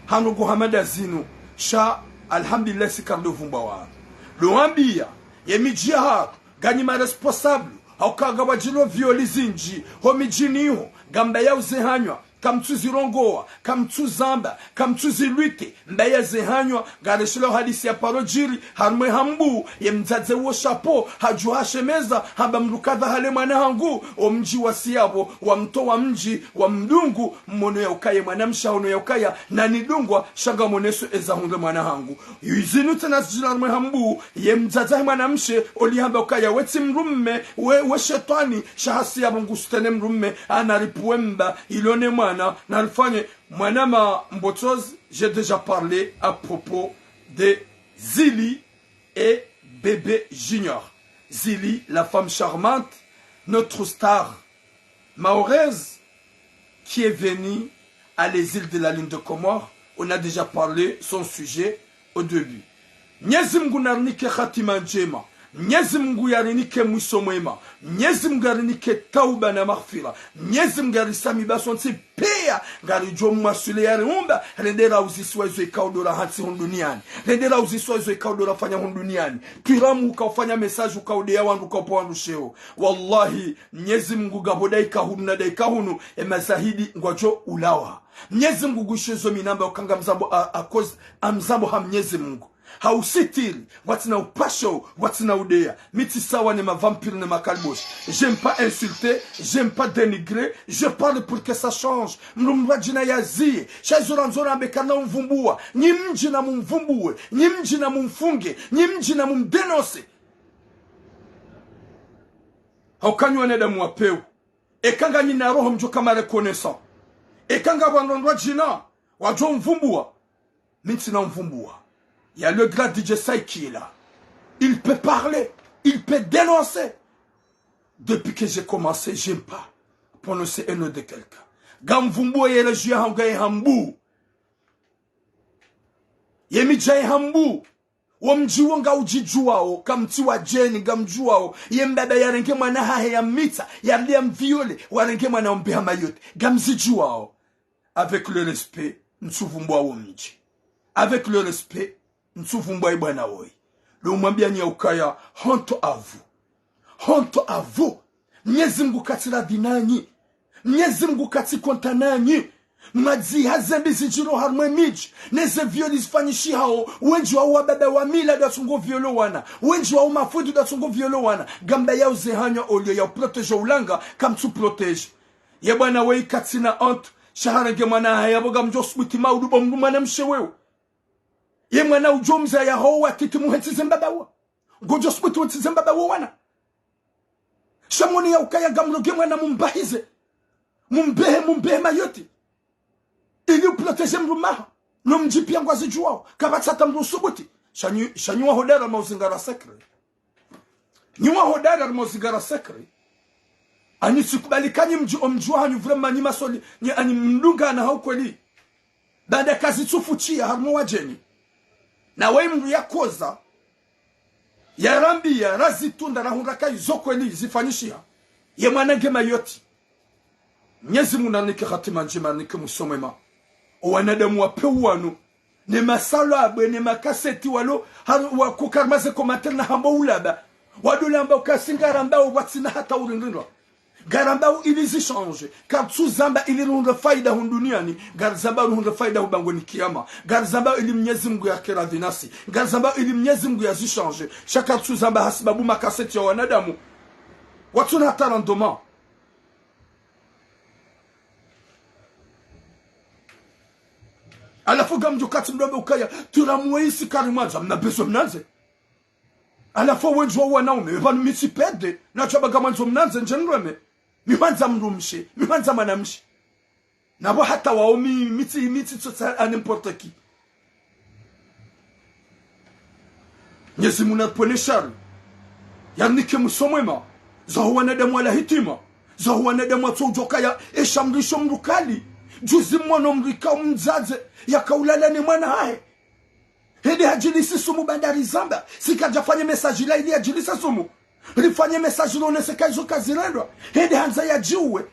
Hanu ngo hama nda zinu, sha, alhamdulillah, si karido vumbwa wanu. Ndo wambiya, ye midji yahatru, nganyi ma responsable, hauka ngapvwadjiri violi zindji, ho midjini ho, ngamba ya uze hanywa, kamtsuzirongowa, kamtsuzamba, kamtsuzilwite, mba yaze hanywa, ngareshelea hadisi ya paro djiri, harumwa ye Hambu, ye mdzadze wo shapo, hadjuha hashemeza, hamba mdru kadha hale mwana hangu, o mdji wasi yapvo, wamtowa mdji, wamdungu, mmono ya ukaya ye mwanamshe hawono ya ukaya, nanidungwa, sha ngamoneso eza hundre mwana hangu. Zinu tsena zidjiri harumwa ye Hambu, ye mdzadze wahe mwanamshe, oli hamba ukaya we tsi mdrume, we, we shetwani, sha hasi yapvo ngu soutenir mdrume, ana ripvuwe mba, ilo ne mwana, na rifanye, mwanama Mbotsozi, j'ai déjà parlé à propos de Zili et Bébé Junior. Zili, la femme charmante, notre star mahoraise, qui est venue à les îles de la Lune de Comores. On a déjà parlé son sujet au début. Mnyezi Mngu narinike hatima ndjema. Mnyezi Mngu yarinike mwiso mwema. Mnyezi Mngu yarinike tauba na maghfira. Mnyezi Mngu yarisamihi basontsi pia. Ngaridjo mwaswili yariumba, rende rauziswa izo ikao ndo rahantsi hunu duniani. Rende rauziswa izo ikao ndo rafanya hunu duniani. Twiramu uka ufanya message uka udeya wandru uka upva wandru sheo. Wallahi, Mnyezi Mngu ngapvo daika hunu na daika hunu, e mazahidi ngwadjo ulawa. Mnyezi Mngu ngwishiyo zo mi namba uka ngamzambo a, a cause, ngamzambo ha Mnyezi Mngu. Ha usitiri, ngwatsina upvasho, ngwatsina udeya. Mi tsi sawa ne ma vampire ne ma Kaliboshi. J'aime pas insulter, j'aime pas dénigrer, je parle pour que ça change. Mdru mdru wa djina yaziye, sha izo randzo rambe karina umvumbuwa. Nyi mdji na mumvumbuwe, nyi mdji na mumfunge, nyi mdji na mumdénoncer. Hauka nyi wanadamu wa pewu. Eka nganyi na roho mdjo ka ma reconnaissant. Eka ngapvo wandru wa djina, wadjo mvumbuwa. Mi ntsina umvumbuwa. Il y a le grand D J Sai qui est là. Il peut parler, il peut dénoncer. Depuis que j'ai commencé, j'aime pas prononcer un nom de quelqu'un. Ngamvumbuo ye région yahangu ye Hambu. Ye midji ye Hambu. Wo mdji wo ngaudjidjuwao, kamtsi wadjeni, ngamdjuwao. Ye mbaba yarenge mwana hahe yammitsa, yarudi yamviole, warenge mwana wambeha Mayotte. Ngamzidjuwao. Avec le respect, ntsuvumbua wo mdji. Avec le respect, ntsuvumbua ye bwana woyi. Ndo umwambiani ya ukaya, honte à vous. Honte à vous. Mnyezi Mngu katsi radhi nanyi. Mnyezi Mngu katsi konta nanyi. Mwadziha zembi zidjiro harumwa ye midji. Neze violi zifanyishihao. Wendji wawo wababa wa mila ndo watsungo violo wana. Wendji wawo mafundi ndo watsungo violo wana. Ngambayao ze hanywa olio ya uprotégé ulanga, kamtsu protégé. Ye bwana woyi katsina honte. Sha harenge mwana hahe yapvo ngamdjo subuti maudu bo mdru mwanamshe wewe. Ye mwana udjo mzaya ho watiti muhentsize mbaba wa. Ngodjo subuti uhentsize mbaba wo wana. Sha mwone ya ukaya ngamloge mwana mumbahize. Mumbehe, mumbehe Mayotte. Ili uprotégé mdrumme waho. No mdji pia ngwazidjuwao. Kapvatsi hata mdru usubuti. Sha nyi, sha nyi wahodari harumwa uzingara secret. Nyi wahodari harumwa uzingara secret. Anyi tsikubali kanyi mdji, o mdji wahanyu vraiment nyi masoli, nyi anyi mdungana ha ukweli. Baanda kazitsufutsiha harumwa wadjeni. Na woyi mdru yakoza, yarambia, razitunda, rahundra kayi zo kweli zifanyishiha. Ye mwana nge Mayotte. Mnyezi Mngu narinike hatima ndjema, narinike mwiso mwema. O wanadamu wa peu wanu, ne masalabwe, ne makaseti walo, har-, wako harumwa ze commentaire na hamba ulaba. Wado lamba ukaya si ngarambao watsina hata urindrindwa. Ngarambao ili zichange. Kartsu zamba ili rihundre faida hunu duniani. Ngarizambao rihundre faida hu bangweni kiyama. Ngarizambao ili Mnyezi Mngu yake radhi nasi. Ngarizambao ili Mnyezi Mngu yazichange. Sha kartsu zamba hasibabu makaseti ya wanadamu. Watsuna hata rendement. Halafu ngamdjo kati mdombe ukaya, turamu weisi karimwandza, mna besoin mnandze. Halafu wendji wa wanaume, pvanu mi tsipvende, na tsamba ngamwandzo mnandze ndje nireme. Mi hwandza mdrumshe, mi hwandza mwanamshe. Na pvo hata wao mi, mi tsi, mi tsitsotsaha à n'importe qui. Mnyezi Mngu naripvwene shari. Yarinike mwiso mwema. Zaho wanadamu wala hitima. Zaho wanadamu watso udjo kaya, esha mrisho mdru kali. Juzi mwono mdru ikao mdzadze, yakaulala ne mwana hahe. Hende hadjilisi sumu baanda rizamba. Si kadjafanya message la ili yadjilisa sumu. Rifanye message ronese kayi zo kazirendwa. Hende handza yadjiuwe.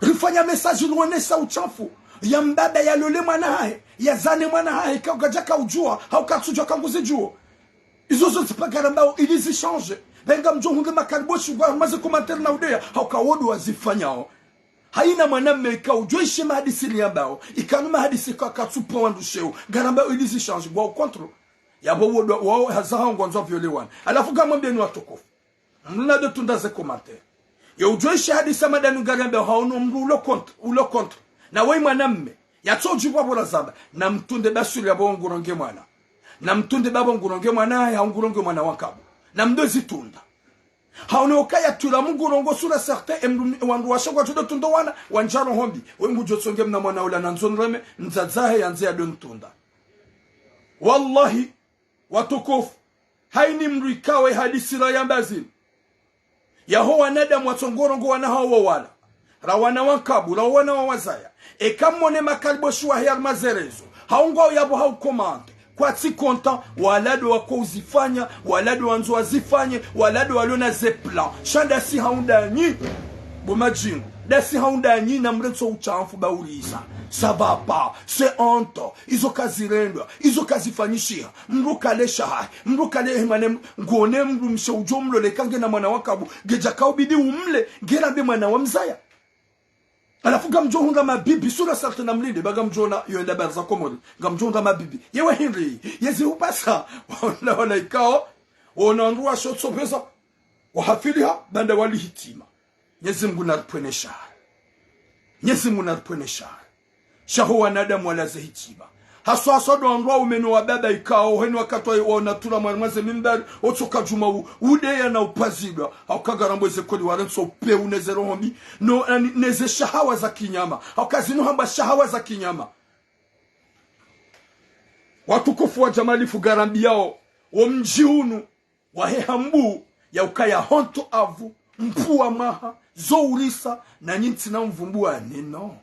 Rifanya message rionesa uchafu. Ya mbaba yalole mwana hahe. Yazane mwana hahe. Ka ukadja kaudjua. Hau katsudjua kanguzidjuo. Izo zo zipvangara mbao ili zichange. Pvenga mdjo hundre makariboshi ngwa maze commentaire na udeya. Hau kawodo wazifanyao. Haina mwanamme ikao udjo ishe mahadisi riyambao. Ikanu mahadisi ka katsupvo wandru sheo. Ngarambao ili zichange. Ngwao contre. Yapvo wodo wao haza hao ngwandzo viole wana. Halafu ngamwambieni watukufu. Mdru nado tunda ze commentaire. Yo udjo ishe hadisi ya madanu ngariambe haono mdru ulo contre, ulo contre. Na woyi mwanamme, yatsodjipva pvo razamba. Na mtunde basuri yapvo nguronge mwana. Na mtunde bapvo nguronge mwana, ya nguronge mwana wa nkabu. Na mdo zitunda. Haono ukaya tura mngurongo sûr et certain, emdru, wandru washe ngwadjo do tunda wana, wandjaro hombi. Woyi ngudjo tsonge mna mwana ula nandzo nireme, mdzadze hahe yandze yado ntunda. Wallahi, watukufu, haini mdru ikao ye hadisi rayamba zinu. Yaho wanadamu watsongorongo wana hawo wala. Ra wana wa nkabu, ra wana wa wazaya. Eka mwone makariboshi wahe harumwa ze réseaux. Hau ngwao yapvo hau commenter. Kwatsi konta, wala ndo wako uzifanya, wala ndo wandzo wazifanye, wala ndo walo na ze plan. Sha ndasi hau ndanyi. Bo madjingu. Ndasi hau ndanyi na mrentso uchafu ba uriza. Ça va pas. C'est honte. Izo kazirendwa. Izo kazifanyishiha. Mdru kale shahahe. Mdru kale himane mdru. Ngone mdrumshe udjo mlole ka nge na mwana wa nkabu. Ngedja kaubidi umle. Ngerambe mwana wa mzaya. Halafu ngamdjo hundra mabibi. Sûr et certain na mlinde. Ba ngamdjo ona yo enda Barza Komori. Ngamdjo hundra mabibi. Yewe hindri. Yezi hupvasa. Wala wala ikao. Wona wandru washe utsopveza. Wahafiliha. Baanda wali hitima. Mnyezi Mngu naripvwene shari. Mnyezi Mngu naripvwene shari. Sha ho wanadamu wala ze hitima. Haswa haswa ndo wandru waume no wababa ikao, heni wakati wa, waona tura mwa, mwa ze mimbari, otsoka djuma u, udeya na upvazidwa. Hauka ngarambao ze kweli warentso upvewu ne ze roho mbi. No, ani, ne ze shahawa za kinyama. Hauka zinu hamba shahawa za kinyama. Watukufu wa djamalifu ngarambiao, wo mdji unu, wahe Hambu, ya ukaya honte à vous. mpvuwa mwaha, zo urisa, nanyi ntsina mvumbuwa neno.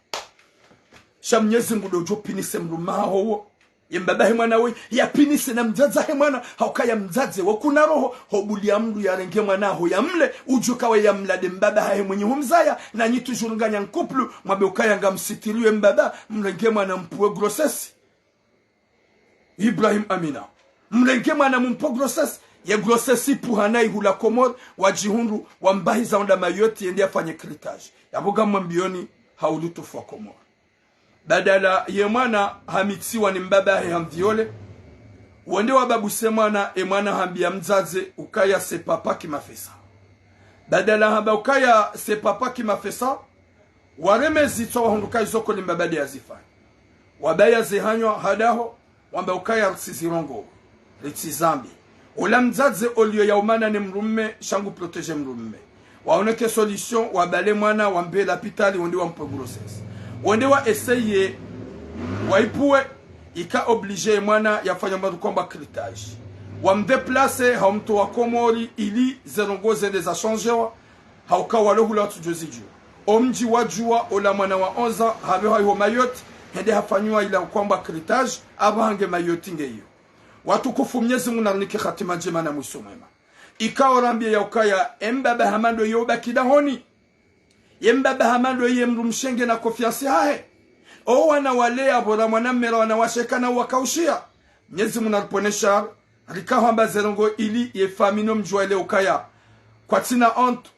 Sha Mnyezi Mngu ndo udjo pinise mdrume haho wo. Ye mbaba he mwana we, ya pinise na mdzadze he mwana, ha ukaya mdzadze wo kuna roho, ho buliya mdru ya renge mwana haho ya mle, udjo kawe ya mla nde mbaba hahe mwenyi humzaya, nanyi toujours nganya couple, mwambe ukaya ngamsitiri ye mbaba, mrenge mwana mpvuwe grossesse. Ibrahim Amina. Mrenge mwana mumpvo grossesse, ye grossesse ipvuha nayi hula Komori, wadjihundru, wambahiza wenda Mayotte, yende yafanye curettage. Yapvo ngamwambiyoni, ha ulutufu wa Komori. Badala ye mwana hamitsiwa ni mbaba hahe hamviole, wende wababuse mwana, e mwana hambiya mdzadze ukaya c'est papa qui m'a fait ça. Badala hamba ukaya c'est papa qui m'a fait ça, wareme zitswa wahundru ukaya izo koli mbaba nde yazifanya. Wabaya ze hanywa hadaho, wamba ukaya ritsizirongowe, ritsizambe. Ola mdzadze oliyo ya umana ne mdrume, sha ngu protéger mdrume. Waoneke solution, wabale mwana, wambe lapitali, wende wampvuwe grossesse. Wende wa essayer, waipvuwe, ika obligé mwana yafanya mdru kwamba curettage. Wamdéplacer, ha umtowa Komori, ili ze ndrongoo zende za changewa, ha uka walo hula watsudjo zidjuwa. Omdji wadjuwa ola mwana wa onze ans, hapvehwa iho Mayotte, hende hafanyiwa ila kwamba curettage, apvo hange Mayotte nge iyo. Watukufu, Mnyezi Mngu narinike hatima ndjema na mwiso mwema. Ikao rambiye ya ukaya, e mbaba hama ndo ye ubaki dahoni. Ye mbaba hama ndo ye mdrumshe ngena confiance hahe. O wana wale ya bora mwana mme ra wana washe kana wakaushiya. Mnyezi Mngu naripvonese shari, rika hwamba ze ndrongoo ili ye famiyi no mdji waelewe ukaya kwatsina honte.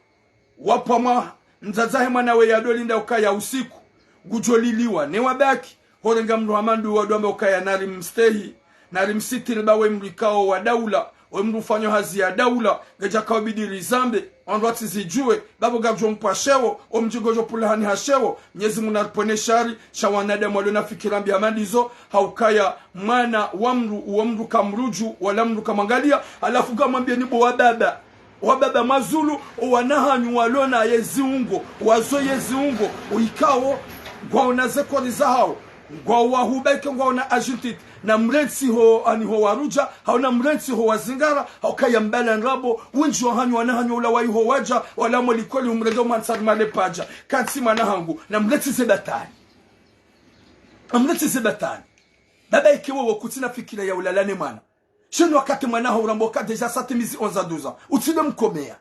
Wapvwa mwa mdzadze he mwana we yadolinda ukaya usiku ngudjo liliwa ne wabaki, horenga mdru hama ndo wadjo amba ukaya narimstehi, narimsitiri ba we mdru ikao wa daula, we mdru ufanyo hazi ya daula, ngedjo kao bidi rizambe, wandru watsizidjuwe, ba pvo ngapvodjo mpva sheo, omdji ngodjo pvulahani ha sheo. Mnyezi Mngu naripvonese shari, sha wanadamu walio na fikira mbi hama ndizo, ha ukaya mwana wa mdru, uwo mdru kamrudju, wala mdru kamwangaliya, halafu ngamwambiyeni bo wababa. Wababa mwa zulu, owana hanyu walona ye ziungo, wazo ye ziungo, o ikao, ngwaona ze kori zahao, ngwao wahuba ike ngwaona agitité, namrentsi ho, ani ho warudja, hau namrentsi ho wazingara, ha ukaya mbala ndrabo, wendji wa hanyu wana hanyu ula wa iho wadja, wala mo likoli humrenge mwantsari male padja, kantsi mwana hangu, namrentsi ze batwali. Namrentsi ze batwali. Baba ike wewe kutsina fikira ya ulala ne mwana. Sheni wakati mwana haho uramba uka déjà sa timizi onze à douze ans. Utsido mkomeya.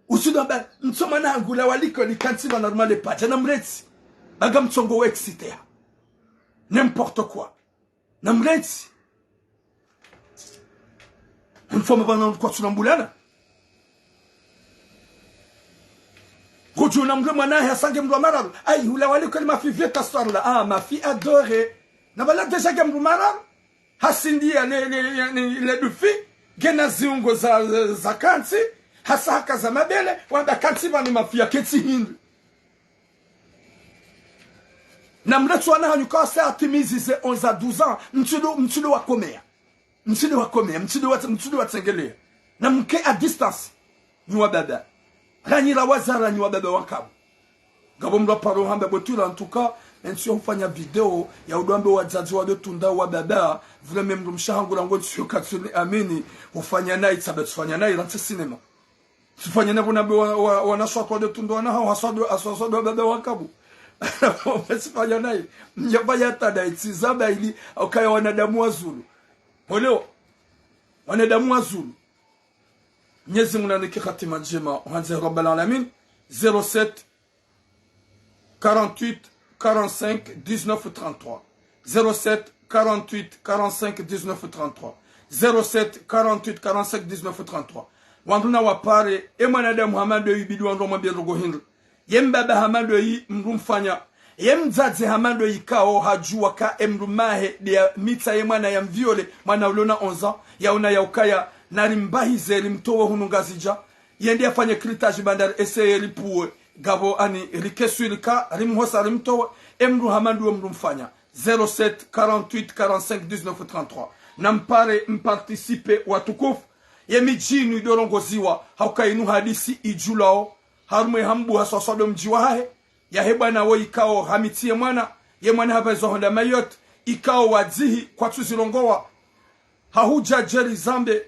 Utsido amba, mtso mwana hangu la waliko ni kantsi ba normal padja namrentsi. Ba ngamtsongo we excité ha. N'importe quoi. Namrentsi. Mfoma bana kwatsuna mbulana. Kudjuna mdru mwana hahe hasange mdru wa mararu. Ayi, hula waliko ni mafi vieux taswar la. Ah, mafi adoré. Na bala déjà nge mdru mararu. Hasindiya ne, ne, ne, ne, le dufi, ngena ziungo za, za, za kantsi, hasa haka za mabele, wanda kantsi pvanu mafi ya ketsi hindri. Namrentsi wana hanyu ka wasa atimizi ze onze à douze ans, mtsido, mtsido wakomeya. Mtsido wakomeya, mtsido wa, mtsido watsengeleya. Namke à distance. Nyi wababa. Ranyi ra wazara nyi wababa wa nkabu. Ngapvo mdru aparo hamba bwetwira ntuka, entsi yo hufanya video, ya udjo amba wadzadze wado tunda wababa, vule me mdrumshe hangu rangu ntsi yo katsuni amini, hufanya nayi, tsamba tsufanya nayi, rantse cinéma. Tsufanya nayi pvo nambe wa, wa, wana swatu wado tunda wana hawo, haswadu, haswadu wababa wa nkabu. Tsufanya nayi, mnyafanya tada, itsi zamba ili, ukaya wanadamu wa zulu. Holeo, wanadamu wa zulu. Mnyezi Mngu nanike hatima ndjema, uhandze Rabbal Alamin. Zéro sept, quarante-huit, quarante-cinq, dix-neuf, trente-trois. Zéro sept, quarante-huit, quarante-cinq, dix-neuf, trente-trois. Zéro sept, quarante-huit, quarante-cinq, dix-neuf, trente-trois. Wandru na wapare, e mwanadamu hama ndo ibidi wandru wamwambiye ndrongoo hindri. Ye mbaba hama ndo yi mdru mfanya. Ye mdzadze hama ndo yikao hadjuwa ka e mdrume hahe nde ya mitsa ye mwana ya mviole, mwana ulona onze ans, yaona ya ukaya, narimbahize rimtowe hunu Ngazidja, yende yafanye curettage bandari essayé ripvuwe, ngapvo ani rikeswiri ka rimhosa rimtowe, e mdru hama ndo mdru mfanya. Zéro sept, quarante-huit, quarante-cinq, dix-neuf, trente-trois. Nampare mparticipe watukufu, ye midji inu ido rongoziwa, ha uka inu hadisi idjulao, harumwa ye hambuha swaswado mdji wahahe, yahe bwana wo yikao hamitsi ye mwana, ye mwana hapvaizwa honda Mayotte, yikao wadzihi kwatsuzirongowa. Hahudja djeri zambe,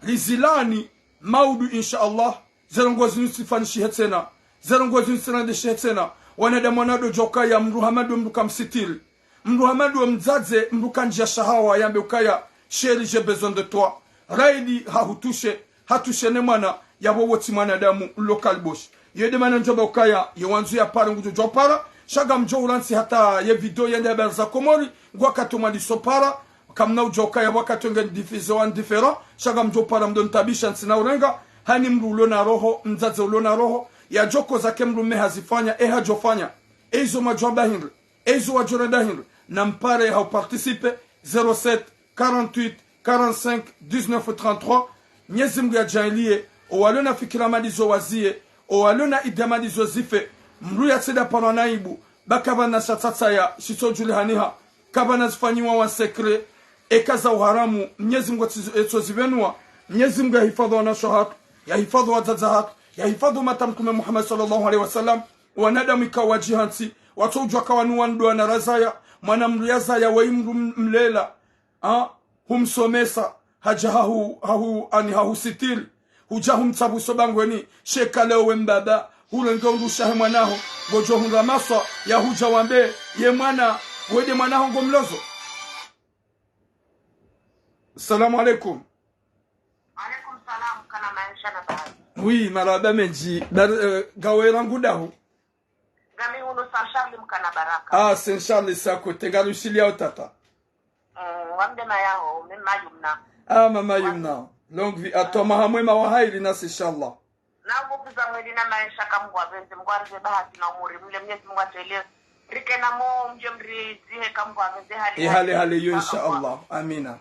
rizilani, maudu insha Allah, Ze ndrongoo zinu zitsifanyishihe tsena. Ze ndrongoo zinu zitsirendeshehe tsena. Wanadamu wana wadjo ukaya mdru hama ndo mdru kamsitiri. Mdru hama ndo mdzadze, mdru kandjiya shahawa, yambe ukaya, chéri, j'ai besoin de toi. Raili hahutushe, hatushe ne mwana, yapvo wo tsi mwanadamu, local bosh. Yo nde mana ndjomba ukaya, ye wandzo yapare ngudjo djo para, sha ngamdjo urantsi hata ye video yende ya Habari za Komori, ngwakati mwadiso para, kamna udjo ukaya wakati nge diffusion différent, sha ngamdjo para mdo ntabisha ntsina urenga, hani mdru ulo na roho, mdzadze ulo na roho, yadjo koza ke mdrume hazifanya, e hadjofanya. E izo mwadjo amba hindri, e izo wadjo renda hindri, nampare hau participer, zéro sept, quarante-huit, quarante-cinq, dix-neuf, trente-trois. Mnyezi Mngu yadjaanliye, owalo na fikira hama ndizo waziye, owalo na idée hama ndizo zife, mdru yatsende parwa na aibu, ba kapvana sha tsatsaya, shitsodjulihaniha, kapvana zifanyiwa wa secret, eka za uharamu, Mnyezi Mngu yatsi-, yatsozibenuwa, Mnyezi Mngu yahifadhwi wanashe hatru, yahifadhwi wadzadze hatru, yahifadhwi umati wa Mtrume Muhammad swallallahu alayhi wa sallam, wanadamu ikao wadjihantsi, watsoudjuwa ka wanu wandru wana razaya, mwana mdru yazaya, weyi mdru m-, mlela, ha? Humsomesa, hadja hahu, hahu, ani hahusitiri, hudja humtsapvuso bangweni, sha eka leo we mbaba, hurenge undru ushahe mwanaho, ngodjo hundra maswa, yahudja wambe, ye mwana, we nde mwanaho ngomlozo. Salamu alaikum. Alaikum salam, kana maesha na baadhi. Oui, marahaba mendji. Bar-, eh, ngawe rangu dahu? Ngami hunu Saint Charles mkana baraka. Ah, Saint Charles sa kote, ngalushiliyao tata. Mm, wambe mayaho, mi Mayumna. Ah, mama Yumna. Longue vie à toi, maha mwema wa hairi nasi, inshallah. Na nguvu za mwili na maesha ka Mngu apvendze, Mngu arize bahati na umuri mle, Mnyezi Mngu atele. Rike na mo, mdje mridzihe ka Mngu apvendze hali. E hali hali yo, inshallah. Amina.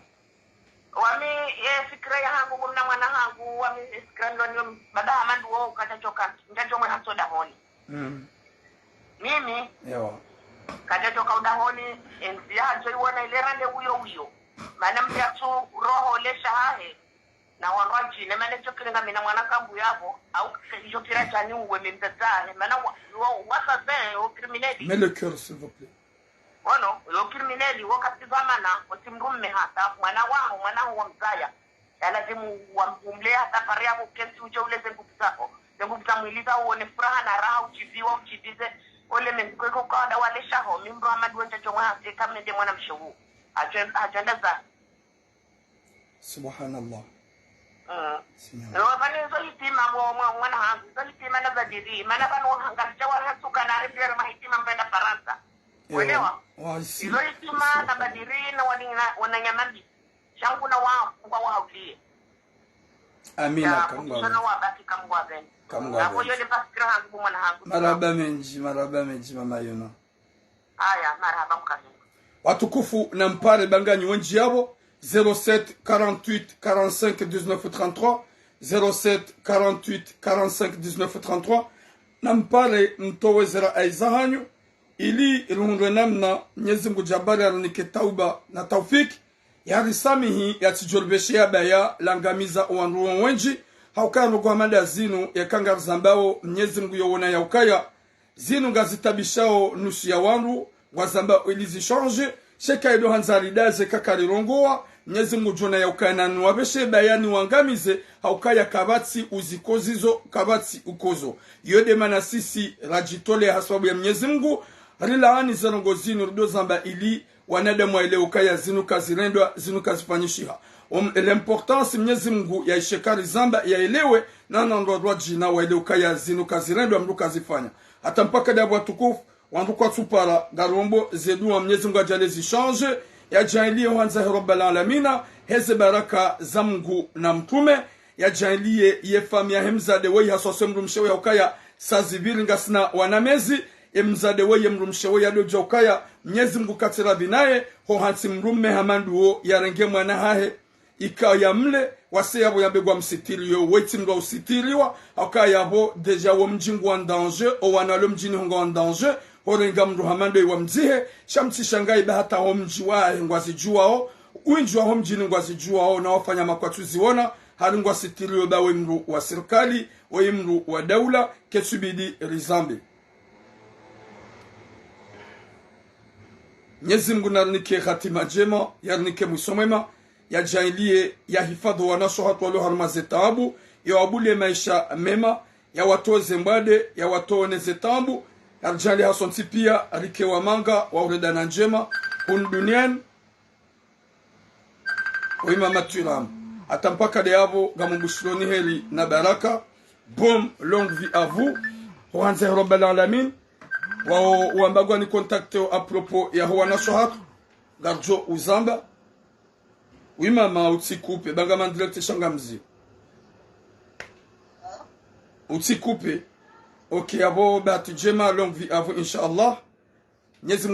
Wami, ye fikira yahangu, ngumna mwana hangu, wami, ye fikira nilo nayo, baba hama nduwo, kadjadjoka, ndjadjo mwe hatso dahoni. Mm. Mimi, ewa, kadjadjoka udahoni, enzi yahatso iwona ile rande uyo uyo. Mana mdru yatsu roho le shahahe, na wandru wadjine, mana djo kiri ngamina mwana kambu yapvo, au djo kiri djani uwe mi mdzadze, mana wa, wa, wa assassin, o criminel. Mais le cœur, s'il vous plaît. Ono, yo criminel, wo katsipva mana, wo tsi mdrume hata, mwana waho, mwana ho wamzaya. Ya lazimu wa, umlee hata pare yapvo kentsi udje uleze nguvu zaho. Ze nguvu za mwili zaho, uone furaha na raha, udjiviwa, udjivize. Ole menzi kweko kawaida wale shaho, mi mdru hama nduwo ndjadjo mwe hasi, kamnende mwana mshe wu. Hadjo, hadjo enda za. Subhanallah. Mm. Seigneur. Leo pvanu izo hitima mwa, mwa, mwana hangu, izo hitima na badiri, mana pvanu hanga djawa hasuka na rivière mahitima mpvenda Farantsa. Ewa. Welewa? Wa isi. Izo hitima na badiri na wani-, na, wananyamambi. Sha Mngu na wa, Mngu wahauliye. Amina, ya, ka Mngu apvendze. Kushana wabaki ka Mngu apvendze. Ka Mngu apvendze. Yapvo yo nde fikira hangu mwana hangu. Marahaba mendji, marahaba mendji, mama Yumna. Aya, marahaba mkazi. Watukufu, nampare ba nganyi wendji yapvo, zéro sept, quarante-huit, quarante-cinq, dix-neuf, trente-trois, zéro sept, quarante-huit, quarante-cinq, dix-neuf, trente-trois. Nampare mtowe ze rai zahanyu, ili rihundre namna Mnyezi Mngu Jabari yarinike tauba na taufiki, yarisamihi, yatsidjoribeshe yabaya langamiza owandru wo wendji, hauka ya rogo hama nda zinu, yeka ngarizambao, Mnyezi Mngu yowona yaukaya zinu ngazitabishao nusu ya wandru, ngwazambao ili zichange, sha eka ido handza ridaze kakarirongowa, Mnyezi Mngu djona yaukaya nani wabeshe bayani wangamize, haukaya kapvatsi uzikozizo, kapvatsi ukozo. Yo nde mana sisi radjitolea hasababu ya Mnyezi Mngu, rilaani ze ndrongoo zinu rido zamba ili wanadamu waelewe ukaya zinu kazirendwa, zinu kazifanyishiha. Um, l'importance Mnyezi Mngu yaishe karizamba yaelewe, na nandrwa rwadjina waelewe ukaya zinu kazirendwa, mdru kazifanya. Hata mpaka ndapvo watukufu, wandru kwatsupara, ngarombo ze duwa Mnyezi Mngu yadjaanliye zichange, yadjaanliye handza he Rabbal Alamina, heze baraka za Mngu na mtrume, yadjaanliye ye famiyi yahe mdzadze weyi haswa se mdrumshe weyi haukaya saa zipviri ngasina wana mezi, ye mdzadze weyi ye mdrumshe weyi yadodja ukaya, Mnyezi Mngu katsi radhi naye, ho hantsi mdrume hama nduwo yarenge mwana hahe, ikao yamle, wase yapvo yambe ngwamsitiriyo, weyi tsi mdru wa usitiriwa, haukaya yapvo déjà wo mdji ngwa en danger, owana walo mdjini ho ngwa en danger, horenga mdru hama ndoyi wamdzihe, sha mtsishangayi ba hata ho mdji wahahe ngwazidjuwao, wendji waho mdjini ngwazidjuwao, na wafanya makwatsu ziwona, hari ngwasitiriyo ba weyi mdru wa sirikali, weyi mdru wa daula, ketsubidi rizambe. Mnyezi Mngu narinike hatima ndjema, yarinike mwiso mwema, yadjaanliye, yahifadhwi wanashe hatru walo harumwa ze taabu, yawabulie maesha mema, yawatoze mbwade, yawatoze taabu, yaridjaanlie hasontsi pia rike wamanga wa urenda na ndjema hunu duniani. Wi mama Twiramu, hata mpaka de yapvo, ngamumbushiloni heri na baraka. Bonne longue vie à vous. Huhandza ya Rabbal Alamin. Wao wamba ngwani contacté à propos ya ho wanashe hatru, ngaridjo uzamba. Wi mama, utsi coupé, ba ngam en direct sha ngamzio. Utsi coupé. Ok, yapvo bahati ndjema, longue vie à vous, inshallah. Mnyezi